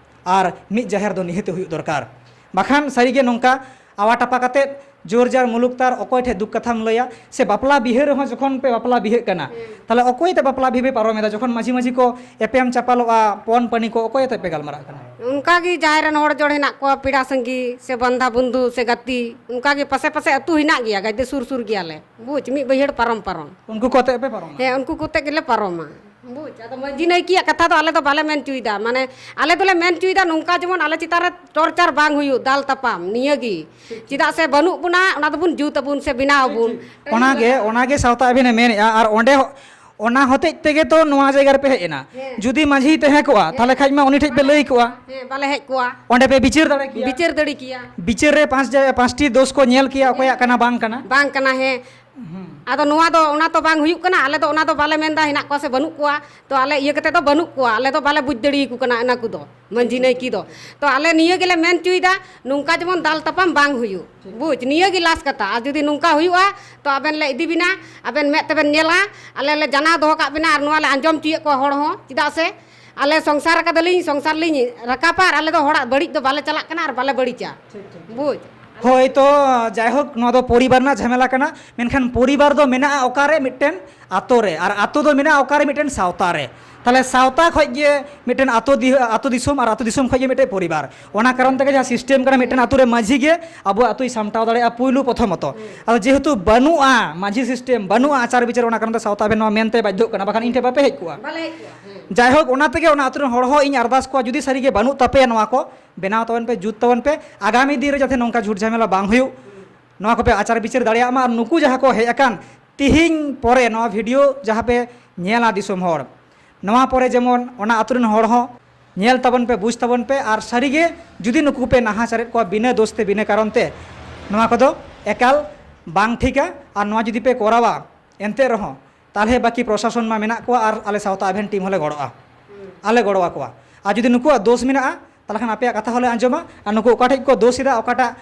ᱟᱨ ᱢᱤᱫ ᱡᱟᱦᱮᱨ ᱫᱚ ᱱᱤᱦᱟᱹᱛ ᱦᱩᱭᱩᱜ ᱫᱚᱨᱠᱟᱨ᱾ ᱵᱟᱠᱷᱟᱱ ᱥᱟᱹᱨᱤᱜᱮ ᱱᱚᱝᱠᱟ ᱟᱣᱟ ᱴᱟᱯᱟ ᱠᱟᱛᱮᱫ ᱡᱳᱨ ᱡᱟᱨ ᱢᱩᱞᱩᱠ ᱛᱟᱨ ᱚᱠᱚᱭ ᱴᱷᱮᱡ ᱫᱩᱠ ᱠᱟᱛᱷᱟᱢ ᱞᱟᱹᱭᱟ? ᱥᱮ ᱵᱟᱯᱞᱟ ᱵᱤᱦᱟᱹ ᱨᱮᱦᱚᱸ ᱡᱚᱠᱷᱚᱱ ᱯᱮ ᱵᱟᱯᱞᱟ ᱵᱤᱦᱟᱹᱜ ᱠᱟᱱᱟ, ᱦᱮᱸ᱾ ᱛᱟᱦᱞᱮ ᱚᱠᱚᱭ ᱛᱮ ᱵᱟᱯᱞᱟ ᱵᱤᱦᱟᱹ ᱯᱮ ᱯᱟᱨᱚᱢ ᱮᱫᱟ? ᱡᱚᱠᱷᱚᱱ ᱢᱟᱹᱡᱷᱤ ᱢᱟᱹᱡᱷᱤ ᱠᱚ ᱮᱯᱮᱢ ᱪᱟᱯᱟᱞᱚᱜᱼᱟ, ᱯᱚᱱ ᱯᱟᱹᱱᱤ ᱠᱚ, ᱚᱠᱚᱭ ᱟᱛᱮ ᱯᱮ ᱜᱟᱞᱢᱟᱨᱟᱜ ᱠᱟᱱᱟ? ᱚᱱᱠᱟ ᱜᱮ ᱡᱟᱦᱟᱸᱭ ᱨᱮᱱ ᱦᱚᱲ ᱡᱚᱲ ᱦᱮᱱᱟᱜ ᱠᱚᱣᱟ, ᱯᱮᱲᱟ ᱥᱟᱸᱜᱤ ᱥᱮ ᱵᱟᱱᱫᱷᱟ ᱵᱚᱱᱫᱷᱩ ᱥᱮ ᱜᱟᱛᱮ, ᱚᱱᱠᱟ ᱜᱮ ᱯᱟᱥᱮ ᱯᱟᱥᱮ ᱟᱹᱛᱩ ᱦᱮᱱᱟᱜ ᱜᱮᱭᱟ, ᱜᱟᱡᱫᱮ ᱥᱩᱨ ᱥᱩᱨ ᱜᱮᱭᱟᱞᱮ᱾ ᱵᱩᱡᱽ, ᱢᱤᱫ ᱵᱟᱹᱭᱦᱟᱹᱲ ᱯᱟᱨᱚᱢ ᱯᱟᱨᱚᱢ᱾ ᱩᱱᱠᱩ ᱠᱚ ᱟᱛᱮ ᱯᱮ ᱯᱟᱨᱚᱢᱟ? ᱦᱮᱸ, ᱩᱱᱠᱩ ᱠᱚᱛᱮ ᱜᱮᱞᱮ ᱯᱟᱨᱚᱢᱟ᱾ ᱵᱩᱡᱽ, ᱟᱫᱚ ᱢᱟᱹᱡᱷᱤ ᱱᱟᱭᱠᱮᱭᱟᱜ ᱠᱟᱛᱷᱟ ᱫᱚ ᱟᱞᱮ ᱫᱚ ᱵᱟᱞᱮ ᱢᱮᱱ ᱦᱚᱪᱚᱭᱮᱫᱟ᱾ ᱢᱟᱱᱮ, ᱟᱞᱮ ᱫᱚᱞᱮ ᱢᱮᱱ ᱦᱚᱪᱚᱭᱮᱫᱟ ᱱᱚᱝᱠᱟ ᱡᱮᱢᱚᱱ ᱟᱞᱮ ᱪᱮᱛᱟᱱ ᱨᱮ ᱴᱚᱨᱪᱟᱨ ᱵᱟᱝ ᱦᱩᱭᱩᱜ, ᱫᱟᱞ ᱛᱟᱯᱟᱢ, ᱱᱤᱭᱟᱹ ᱜᱮ᱾ ᱪᱮᱫᱟᱜ ᱥᱮ ᱵᱟᱹᱱᱩᱜ ᱵᱚᱱᱟ, ᱚᱱᱟ ᱫᱚᱵᱚᱱ ᱡᱩᱛ ᱟᱵᱚᱱ ᱥᱮ ᱵᱮᱱᱟᱣ ᱟᱵᱚᱱ᱾ ᱚᱱᱟᱜᱮ, ᱚᱱᱟᱜᱮ ᱥᱟᱶᱛᱟ ᱟᱹᱵᱤᱱᱮ ᱢᱮᱱᱮᱫᱼᱟ᱾ ᱟᱨ ᱚᱸᱰᱮ ᱦᱚ-, ᱚᱱᱟ ᱦᱚᱛᱮᱡ ᱛᱮᱜᱮ ᱛᱚ ᱱᱚᱣᱟ ᱡᱟᱭᱜᱟ ᱨᱮᱯᱮ ᱦᱮᱡ ᱮᱱᱟ᱾ ᱦᱮᱸ᱾ ᱡᱩᱫᱤ ᱢᱟᱹᱡᱷᱤ ᱛᱟᱦᱮᱸ ᱠᱚᱜᱼᱟ, ᱦᱮᱸ᱾ ᱛᱟᱦᱞᱮ ᱠᱷᱟᱡ ᱢᱟ ᱩᱱᱤ ᱴᱷᱮᱡ ᱯᱮ ᱞᱟᱹᱭ ᱠᱚᱜᱼᱟ᱾ ᱦᱮᱸ, ᱵᱟᱞᱮ ᱦᱮᱡ ᱠᱚᱜᱼᱟ᱾ ᱚᱸᱰᱮ ᱯᱮ ᱵᱤᱪᱟᱹᱨ ᱫᱟᱲᱮ ᱠᱮᱭᱟ᱾ ᱵᱤᱪᱟᱹᱨ ᱫᱟᱲᱮ ᱠᱮᱭᱟ᱾ ᱵᱤᱪᱟᱹᱨ ᱨᱮ ᱯᱟᱸᱪ ᱡᱟ-, ᱯᱟᱸᱪᱴᱤ ᱫᱳᱥ ᱠᱚ ᱧᱮᱞ ᱠᱮᱭᱟ, ᱚᱠᱚᱭᱟᱜ ᱠᱟᱱᱟ ᱵᱟᱝ ᱠᱟᱱᱟ᱾ ᱵᱟᱝ ᱠᱟᱱᱟ, ᱦᱮᱸ᱾ ᱦᱩᱸ᱾ ᱟᱫᱚ ᱱᱚᱣᱟ ᱫᱚ, ᱚᱱᱟ ᱛᱚ ᱵᱟᱝ ᱦᱩᱭᱩᱜ ᱠᱟᱱᱟ᱾ ᱟᱞᱮ ᱫᱚ ᱚᱱᱟ ᱫᱚ ᱵᱟᱞᱮ ᱢᱮᱱᱫᱟ ᱦᱮᱱᱟᱜ ᱠᱚᱣᱟ ᱥᱮ ᱵᱟᱹᱱᱩᱜ ᱠᱚᱣᱟ᱾ ᱛᱚ ᱟᱞᱮ ᱤᱭᱟᱹ ᱠᱟᱛᱮ ᱫᱚ ᱵᱟᱹᱱᱩᱜ ᱠᱚᱣᱟ, ᱟᱞᱮ ᱫᱚ ᱵᱟᱞᱮ ᱵᱩᱡᱽ ᱫᱟᱲᱮᱭᱟᱠᱚ ᱠᱟᱱᱟ ᱚᱱᱟ ᱠᱚᱫᱚ, ᱢᱟᱹᱡᱷᱤ ᱱᱟᱭᱠᱮ ᱫᱚ᱾ ᱛᱚ ᱟᱞᱮ ᱱᱤᱭᱟᱹ ᱜᱮᱞᱮ ᱢᱮᱱ ᱦᱚᱪᱚᱭᱮᱫᱟ, ᱱᱚᱝᱠᱟ ᱡᱮᱢᱚᱱ ᱫᱟᱞ ᱛᱟᱯᱟᱢ ᱵᱟᱝ ᱦᱩᱭᱩᱜ᱾ ᱴᱷᱤᱠ᱾ ᱵᱩᱡᱽ, ᱱᱤᱭᱟᱹ ᱜᱮ ᱞᱟᱥ ᱠᱟᱛᱷᱟ᱾ ᱟᱨ ᱡᱩᱫᱤ ᱱᱚᱝᱠᱟ ᱦᱩᱭᱩᱜᱼᱟ, ᱛᱚ ᱟᱵᱮᱱ ᱞᱮ ᱤᱫᱤ ᱵᱮᱱᱟ, ᱟᱵᱮᱱ ᱢᱮᱫ ᱛᱮᱵᱮᱱ ᱧᱮᱞᱟ, ᱟᱞᱮ ᱞᱮ ᱡᱟᱱᱟᱣ ᱫᱚᱦᱚ ᱠᱟᱜ ᱵᱮᱱᱟ᱾ ᱟᱨ ᱱᱚᱣᱟ ᱞᱮ ᱟᱸᱡᱚᱢ ᱦᱚᱪᱚᱭᱮᱫ ᱠᱚᱣᱟ ᱦᱚᱲ ᱦᱚᱸ, ᱪᱮᱫᱟᱜ ᱥᱮ ᱟᱞᱮ ᱥᱚᱝᱥᱟᱨ ᱟᱠᱟᱫᱟᱞᱤᱧ, ᱥᱚᱝᱥᱟᱨ ᱞᱤᱧ ᱨᱟᱠᱟᱵᱟ, ᱟᱨ ᱟᱞᱮ ᱫᱚ ᱦᱚᱲᱟᱜ ᱵᱟᱹᱲᱤᱡ ᱫᱚ ᱵᱟᱞᱮ ᱪᱟᱞᱟᱜ ᱠᱟᱱᱟ ᱟᱨ ᱵᱟᱞᱮ ᱵᱟᱹᱲᱤᱡᱟ᱾ ᱴᱷᱤᱠ, ᱴᱷᱤᱠ, ᱴᱷᱤᱠ᱾ ᱵᱩᱡᱽ? ᱦᱳᱭ, ᱛᱚ ᱡᱟᱭᱦᱳᱠ, ᱱᱚᱣᱟ ᱫᱚ ᱯᱚᱨᱤᱵᱟᱨ ᱨᱮᱱᱟᱜ ᱡᱷᱟᱢᱮᱞᱟ ᱠᱟᱱᱟ, ᱢᱮᱱᱠᱷᱟᱱ ᱯᱚᱨᱤᱵᱟᱨ ᱫᱚ ᱢᱮᱱᱟᱜᱼᱟ ᱚᱠᱟᱨᱮ? ᱢᱤᱫᱴᱮᱱ ᱟᱛᱳ ᱨᱮ, ᱟᱨ ᱟᱛᱳ ᱫᱚ ᱢᱮᱱᱟᱜᱼᱟ ᱚᱠᱟᱨᱮ? ᱢᱤᱫᱴᱮᱱ ᱥᱟᱶᱛᱟ ᱨᱮ᱾ ᱛᱟᱦᱞᱮ ᱥᱟᱶᱛᱟ ᱠᱷᱚᱡ ᱜᱮ ᱢᱤᱫᱴᱮᱱ ᱟᱛᱳ ᱫᱤ-, ᱟᱛᱳ ᱫᱤᱥᱚᱢ, ᱟᱨ ᱟᱛᱳ ᱫᱤᱥᱚᱢ ᱠᱷᱚᱡ ᱜᱮ ᱢᱤᱫᱴᱮᱱ ᱯᱚᱨᱤᱵᱟᱨ᱾ ᱚᱱᱟ ᱠᱟᱨᱚᱱ ᱛᱮᱜᱮ ᱡᱟᱦᱟᱸ ᱥᱤᱥᱴᱮᱢ ᱠᱟᱱᱟ ᱢᱤᱫᱴᱮᱱ ᱟᱛᱳ ᱨᱮ ᱢᱟᱹᱡᱷᱤ ᱜᱮ ᱟᱵᱚ ᱟᱛᱳᱭ ᱥᱟᱢᱴᱟᱣ ᱫᱟᱲᱮᱭᱟᱜᱼᱟ ᱯᱩᱭᱞᱩ ᱯᱨᱚᱛᱷᱚᱢᱚᱛᱚ᱾ ᱦᱩᱸ᱾ ᱟᱫᱚ ᱡᱮᱦᱮᱛᱩ ᱵᱟᱹᱱᱩᱜᱼᱟ ᱢᱟᱹᱡᱷᱤ ᱥᱤᱥᱴᱮᱢ, ᱵᱟᱹᱱᱩᱜᱼᱟ ᱟᱪᱟᱨ ᱵᱤᱪᱟᱹᱨ, ᱚᱱᱟ ᱠᱟᱨᱚᱱ ᱛᱮ ᱥᱟᱶᱛᱟ ᱟᱵᱮᱱ ᱱᱚᱣᱟ ᱢᱮᱱᱛᱮ ᱵᱟᱫᱽᱫᱷᱚᱜ ᱠᱟᱱᱟ, ᱵᱟᱠᱷᱟᱱ ᱤᱧ ᱴᱷᱮᱱ ᱵᱟᱯᱮ ᱦᱮᱡ ᱠᱚᱜᱼᱟ᱾ ᱵᱟᱞᱮ ᱦᱮᱡ ᱠᱚᱜᱼᱟ᱾ ᱦᱩᱸ᱾ ᱡᱟᱭᱦᱳᱠ, ᱚᱱᱟ ᱛᱮᱜᱮ ᱚᱱᱟ ᱟᱛᱳ ᱨᱮᱱ ᱦᱚᱲ ᱦᱚᱸ ᱤᱧ ᱟᱨᱫᱟᱥ ᱠᱚᱣᱟ, ᱡᱩᱫᱤ ᱥᱟᱹᱨᱤᱜᱮ ᱵᱟᱹᱱᱩᱜ ᱛᱟᱯᱮᱭᱟ ᱱᱚᱣᱟ ᱠᱚ, ᱵᱮᱱᱟᱣ ᱛᱟᱵᱚᱱ ᱯᱮ, ᱡᱩᱛ ᱛᱟᱵᱚᱱ ᱯᱮ, ᱟᱜᱟᱢᱤ ᱫᱤᱱ ᱨᱮ ᱡᱟᱛᱮ ᱱᱚᱝᱠᱟ ᱡᱷᱩᱴ ᱡᱷᱟᱢᱮᱞᱟ ᱵᱟᱝ ᱦᱩᱭᱩᱜ, ᱱᱚᱣᱟ ᱠᱚᱯᱮ ᱟᱪᱟᱨ ᱵᱤᱪᱟᱹᱨ ᱫᱟᱲᱮᱭᱟᱜ ᱢᱟ᱾ ᱟᱨ ᱱᱩᱠᱩ ᱡᱟᱦᱟᱸ ᱠᱚ ᱦᱮᱡ ᱟᱠᱟᱱ ᱛᱤᱦᱤᱧ ᱯᱚᱨᱮ ᱱᱚᱣᱟ ᱵᱷᱤᱰᱤᱭᱳ ᱡᱟᱦᱟᱸ ᱯᱮ ᱧᱮᱞᱟ ᱫᱤᱥᱚᱢ ᱦᱚᱲ, ᱱᱚᱣᱟ ᱯᱚᱨᱮ ᱡᱮᱢᱚᱱ ᱚᱱᱟ ᱟᱛᱳ ᱨᱮᱱ ᱦᱚᱲ ᱦᱚᱸ ᱧᱮᱞ ᱛᱟᱵᱚᱱ ᱯᱮ, ᱵᱩᱡᱽ ᱛᱟᱵᱚᱱ ᱯᱮ, ᱟᱨ ᱥᱟᱹᱨᱤᱜᱮ ᱡᱩᱫᱤ ᱱᱩᱠᱩ ᱯᱮ ᱱᱟᱦᱟᱪᱟᱨᱮᱫ ᱠᱚᱣᱟ ᱵᱤᱱᱟᱹ ᱫᱳᱥ ᱛᱮ, ᱵᱤᱱᱟᱹ ᱠᱟᱨᱚᱱ ᱛᱮ, ᱱᱚᱣᱟ ᱠᱚᱫᱚ ᱮᱠᱟᱞ ᱵᱟᱝ ᱴᱷᱤᱠᱟ᱾ ᱟᱨ ᱱᱚᱣᱟ ᱡᱩᱫᱤ ᱯᱮ ᱠᱚᱨᱟᱣᱟ, ᱮᱱᱛᱮ ᱨᱮᱦᱚᱸ ᱛᱟᱦᱚᱞᱮ ᱵᱟᱹᱠᱤ ᱯᱨᱚᱥᱟᱥᱚᱱ ᱢᱟ ᱢᱮᱱᱟᱜ ᱠᱚᱣᱟ, ᱟᱨ ᱟᱞᱮ ᱥᱟᱶᱛᱟ ᱟᱵᱷᱮᱱ ᱴᱤᱢ ᱦᱚᱸᱞᱮ ᱜᱚᱲᱚᱜᱼᱟ᱾ ᱦᱩᱸ᱾ ᱟᱞᱮ ᱜᱚᱲᱚ ᱟᱠᱚᱣᱟ᱾ ᱟᱨ ᱡᱩᱫᱤ ᱱᱩᱠᱩᱣᱟᱜ ᱫᱳᱥ ᱢᱮᱱᱟᱜᱼᱟ, ᱛᱟᱦᱚᱞᱮ ᱠᱷᱟᱱ ᱟᱯᱮᱭᱟᱜ ᱠᱟᱛᱷᱟ ᱦᱚᱸᱞᱮ ᱟᱸᱡᱚᱢᱟ᱾ ᱟᱨ ᱱᱩᱠᱩ ᱚᱠᱟ ᱴᱷᱮᱡ ᱠᱚ ᱫᱳᱥ ᱮᱫᱟ, ᱚᱠᱟᱴᱟᱜ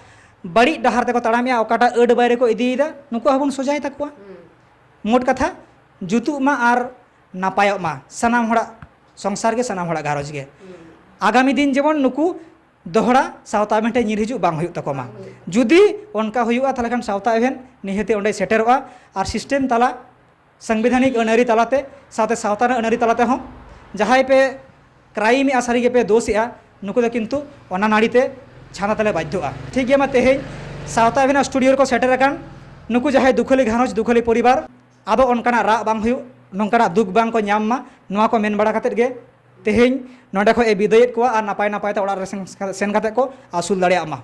ᱵᱟᱹᱲᱤᱡ ᱰᱟᱦᱟᱨ ᱛᱮᱠᱚ ᱛᱟᱲᱟᱢᱮᱜᱼᱟ, ᱚᱠᱟᱴᱟᱜ ᱟᱹᱰ ᱵᱟᱭᱨᱮ ᱠᱚ ᱤᱫᱤᱭᱮᱫᱟ, ᱱᱩᱠᱩᱣᱟᱜ ᱦᱚᱸᱵᱚᱱ ᱥᱚᱡᱟᱭ ᱛᱟᱠᱚᱣᱟ᱾ ᱦᱩᱸ᱾ ᱢᱳᱴ ᱠᱟᱛᱷᱟ, ᱡᱩᱛᱩᱜ ᱢᱟ ᱟᱨ ᱱᱟᱯᱟᱭᱚᱜ ᱢᱟ ᱥᱟᱱᱟᱢ ᱦᱚᱲᱟᱜ ᱥᱚᱝᱥᱟᱨ ᱜᱮ, ᱥᱟᱱᱟᱢ ᱦᱚᱲᱟᱜ ᱜᱷᱟᱨᱚᱸᱡᱽ ᱜᱮ᱾ ᱦᱩᱸ᱾ ᱟᱜᱟᱢᱤ ᱫᱤᱱ ᱡᱮᱢᱚᱱ ᱱᱩᱠᱩ ᱫᱚᱦᱲᱟ ᱥᱟᱶᱛᱟ ᱟᱵᱷᱮᱱ ᱴᱷᱮᱱ ᱧᱤᱨ ᱦᱤᱡᱩᱜ ᱵᱟᱝ ᱦᱩᱭᱩᱜ ᱛᱟᱠᱚ ᱢᱟ᱾ ᱵᱟᱝ ᱦᱩᱭᱩᱜ ᱛᱟᱠᱚ᱾ ᱡᱩᱫᱤ ᱚᱱᱠᱟ ᱦᱩᱭᱩᱜᱼᱟ, ᱛᱟᱦᱚᱞᱮ ᱠᱷᱟᱱ ᱥᱟᱶᱛᱟ ᱟᱵᱷᱮᱱ ᱱᱤᱦᱟᱹᱛᱤ ᱚᱸᱰᱮ ᱥᱮᱴᱮᱨᱚᱜᱼᱟ᱾ ᱟᱨ ᱥᱤᱥᱴᱮᱢ ᱛᱟᱞᱟ, ᱥᱟᱝᱵᱤᱫᱷᱟᱱᱤᱠ ᱟᱹᱱ ᱟᱹᱨᱤ ᱛᱟᱞᱟᱛᱮ, ᱥᱟᱶᱛᱮ ᱥᱟᱶᱛᱟ ᱨᱮᱱᱟᱜ ᱟᱹᱱ ᱟᱹᱨᱤ ᱛᱟᱞᱟ ᱛᱮᱦᱚᱸ ᱡᱟᱦᱟᱸᱭ ᱯᱮ ᱠᱨᱟᱭᱤᱢᱮᱜᱼᱟ, ᱥᱟᱹᱨᱤ ᱜᱮᱯᱮ ᱫᱳᱥᱮᱜᱼᱟ, ᱱᱩᱠᱩ ᱫᱚ ᱠᱤᱱᱛᱩ ᱚᱱᱟ ᱱᱟᱹᱲᱤ ᱛᱮ ᱪᱷᱟᱸᱫᱟ ᱛᱮᱞᱮ ᱵᱟᱫᱽᱫᱷᱚᱜᱼᱟ᱾ ᱴᱷᱤᱠ ᱜᱮᱭᱟ, ᱢᱟ ᱛᱮᱦᱮᱧ ᱥᱟᱶᱛᱟ ᱟᱵᱷᱮᱱᱟᱜ ᱥᱴᱩᱰᱤᱭᱳ ᱨᱮᱠᱚ ᱥᱮᱴᱮᱨ ᱟᱠᱟᱱ ᱱᱩᱠᱩ ᱡᱟᱦᱟᱸᱭ ᱫᱩᱠᱷᱟᱹᱞᱤ ᱜᱷᱟᱨᱚᱸᱡᱽ, ᱫᱩᱠᱷᱟᱹᱞᱤ ᱯᱚᱨᱤᱵᱟᱨ, ᱟᱫᱚ ᱚᱱᱠᱟᱱᱟᱜ ᱨᱟᱜ ᱵᱟᱝ ᱦᱩᱭᱩᱜ, ᱱᱚᱝᱠᱟᱱᱟᱜ ᱫᱩᱠ ᱵᱟᱝ ᱠᱚ ᱧᱟᱢ ᱢᱟ, ᱱᱚᱣᱟ ᱠᱚ ᱢᱮᱱ ᱵᱟᱲᱟ ᱠᱟᱛᱮᱫ ᱜᱮ ᱛᱮᱦᱮᱧ ᱱᱚᱸᱰᱮ ᱠᱷᱚᱱ ᱮ ᱵᱤᱫᱟᱹᱭᱮᱫ ᱠᱚᱣᱟ ᱟᱨ ᱱᱟᱯᱟᱭ ᱱᱟᱯᱟᱭ ᱛᱮ ᱚᱲᱟᱜ ᱨᱮ ᱥᱮᱱ, ᱥᱮᱱ ᱠᱟᱛᱮᱫ ᱠᱚ ᱟᱹᱥᱩᱞ ᱫᱟᱲᱮᱭᱟᱜ ᱢᱟ᱾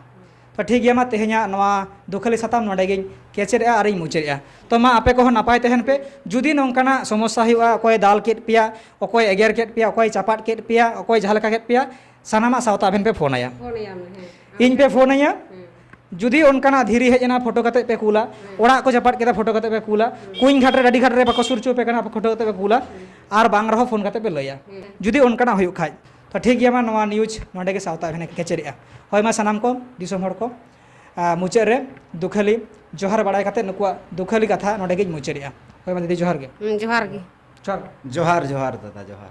ᱛᱚ ᱴᱷᱤᱠ ᱜᱮᱭᱟ, ᱢᱟ ᱛᱮᱦᱮᱧᱟᱜ ᱱᱚᱣᱟ ᱫᱩᱠᱷᱟᱹᱞᱤ ᱥᱟᱛᱟᱢ ᱱᱚᱸᱰᱮ ᱜᱤᱧ ᱠᱮᱪᱮᱫᱮᱜᱼᱟ ᱟᱨᱤᱧ ᱢᱩᱪᱟᱹᱫᱮᱜᱼᱟ᱾ ᱛᱚ ᱢᱟ ᱟᱯᱮ ᱠᱚᱦᱚᱸ ᱱᱟᱯᱟᱭ ᱛᱟᱦᱮᱱ ᱯᱮ᱾ ᱡᱩᱫᱤ ᱱᱚᱝᱠᱟᱱᱟᱜ ᱥᱚᱢᱚᱥᱥᱟ ᱦᱩᱭᱩᱜᱼᱟ, ᱚᱠᱚᱭ ᱫᱟᱞ ᱠᱮᱫ ᱯᱮᱭᱟ, ᱚᱠᱚᱭ ᱮᱜᱮᱨ ᱠᱮᱫ ᱯᱮᱭᱟ, ᱚᱠᱚᱭ ᱪᱟᱯᱟᱫ ᱠᱮᱫ ᱯᱮᱭᱟ, ᱚᱠᱚᱭ ᱡᱟᱦᱟᱸ ᱞᱮᱠᱟ ᱠᱮᱫ ᱯᱮᱭᱟ, ᱥᱟᱱᱟᱢᱟᱜ ᱥᱟᱶᱛᱟ ᱟᱵᱮᱱ ᱯᱮ ᱯᱷᱳᱱ ᱟᱭᱟ᱾ ᱯᱷᱳᱱ ᱟᱭᱟ ᱢᱮ, ᱦᱮᱸ᱾ ᱤᱧ ᱯᱮ ᱯᱷᱳᱱ ᱟᱹᱧᱟ᱾ ᱦᱮᱸ᱾ ᱡᱩᱫᱤ ᱚᱱᱠᱟᱱᱟᱜ ᱫᱷᱤᱨᱤ ᱦᱮᱡ ᱮᱱᱟ, ᱯᱷᱳᱴᱳ ᱠᱟᱛᱮ ᱯᱮ ᱠᱩᱞᱟ, ᱦᱮᱸ᱾ ᱚᱲᱟᱜ ᱠᱚ ᱪᱟᱯᱟᱫ ᱠᱮᱫᱟ, ᱯᱷᱳᱴᱳ ᱠᱟᱛᱮ ᱯᱮ ᱠᱩᱞᱟ, ᱦᱮᱸ᱾ ᱠᱩᱧ ᱜᱷᱟᱴ ᱨᱮ, ᱰᱟᱹᱰᱤ ᱜᱷᱟᱴ ᱨᱮ ᱵᱟᱠᱚ ᱥᱩᱨ ᱦᱚᱪᱚ ᱯᱮ ᱠᱟᱱᱟ, ᱯᱷᱳᱴᱳ ᱠᱟᱛᱮ ᱯᱮ ᱠᱩᱞᱟ, ᱦᱮᱸ᱾ ᱟᱨ ᱵᱟᱝ ᱨᱮᱦᱚᱸ ᱯᱷᱳᱱ ᱠᱟᱛᱮ ᱯᱮ ᱞᱟᱹᱭᱟ᱾ ᱦᱮᱸ᱾ ᱡᱩᱫᱤ ᱚᱱᱠᱟᱱᱟᱜ ᱦᱩᱭᱩᱜ ᱠᱷᱟᱡ, ᱛᱚ ᱴᱷᱤᱠ ᱜᱮᱭᱟ, ᱢᱟ ᱱᱚᱣᱟ ᱱᱤᱭᱩᱡᱽ ᱱᱚᱸᱰᱮ ᱜᱮ ᱥᱟᱶᱛᱟ ᱟᱵᱷᱮᱱᱮ ᱠᱮᱪᱮᱫᱮᱜᱼᱟ᱾ ᱦᱳᱭ, ᱢᱟ ᱥᱟᱱᱟᱢ ᱠᱚ ᱫᱤᱥᱚᱢ ᱦᱚᱲ ᱠᱚ, ᱟᱸ, ᱢᱩᱪᱟᱹᱫ ᱨᱮ ᱫᱩᱠᱷᱟᱹᱞᱤ ᱡᱚᱦᱟᱨ ᱵᱟᱲᱟᱭ ᱠᱟᱛᱮ ᱱᱩᱠᱩᱣᱟᱜ ᱫᱩᱠᱷᱟᱹᱞᱤ ᱠᱟᱛᱷᱟ ᱱᱚᱸᱰᱮ ᱜᱤᱧ ᱢᱩᱪᱟᱹᱫᱮᱜᱼᱟ᱾ ᱦᱳᱭ, ᱢᱟ ᱫᱤᱫᱤ, ᱡᱚᱦᱟᱨ ᱜᱮ᱾ ᱦᱩᱸ, ᱡᱚᱦᱟᱨ ᱜᱮ᱾ ᱡᱚᱦᱟᱨ᱾ ᱡᱚᱦᱟᱨ, ᱡᱚᱦᱟᱨ ᱫᱟᱫᱟ, ᱡᱚᱦᱟᱨ᱾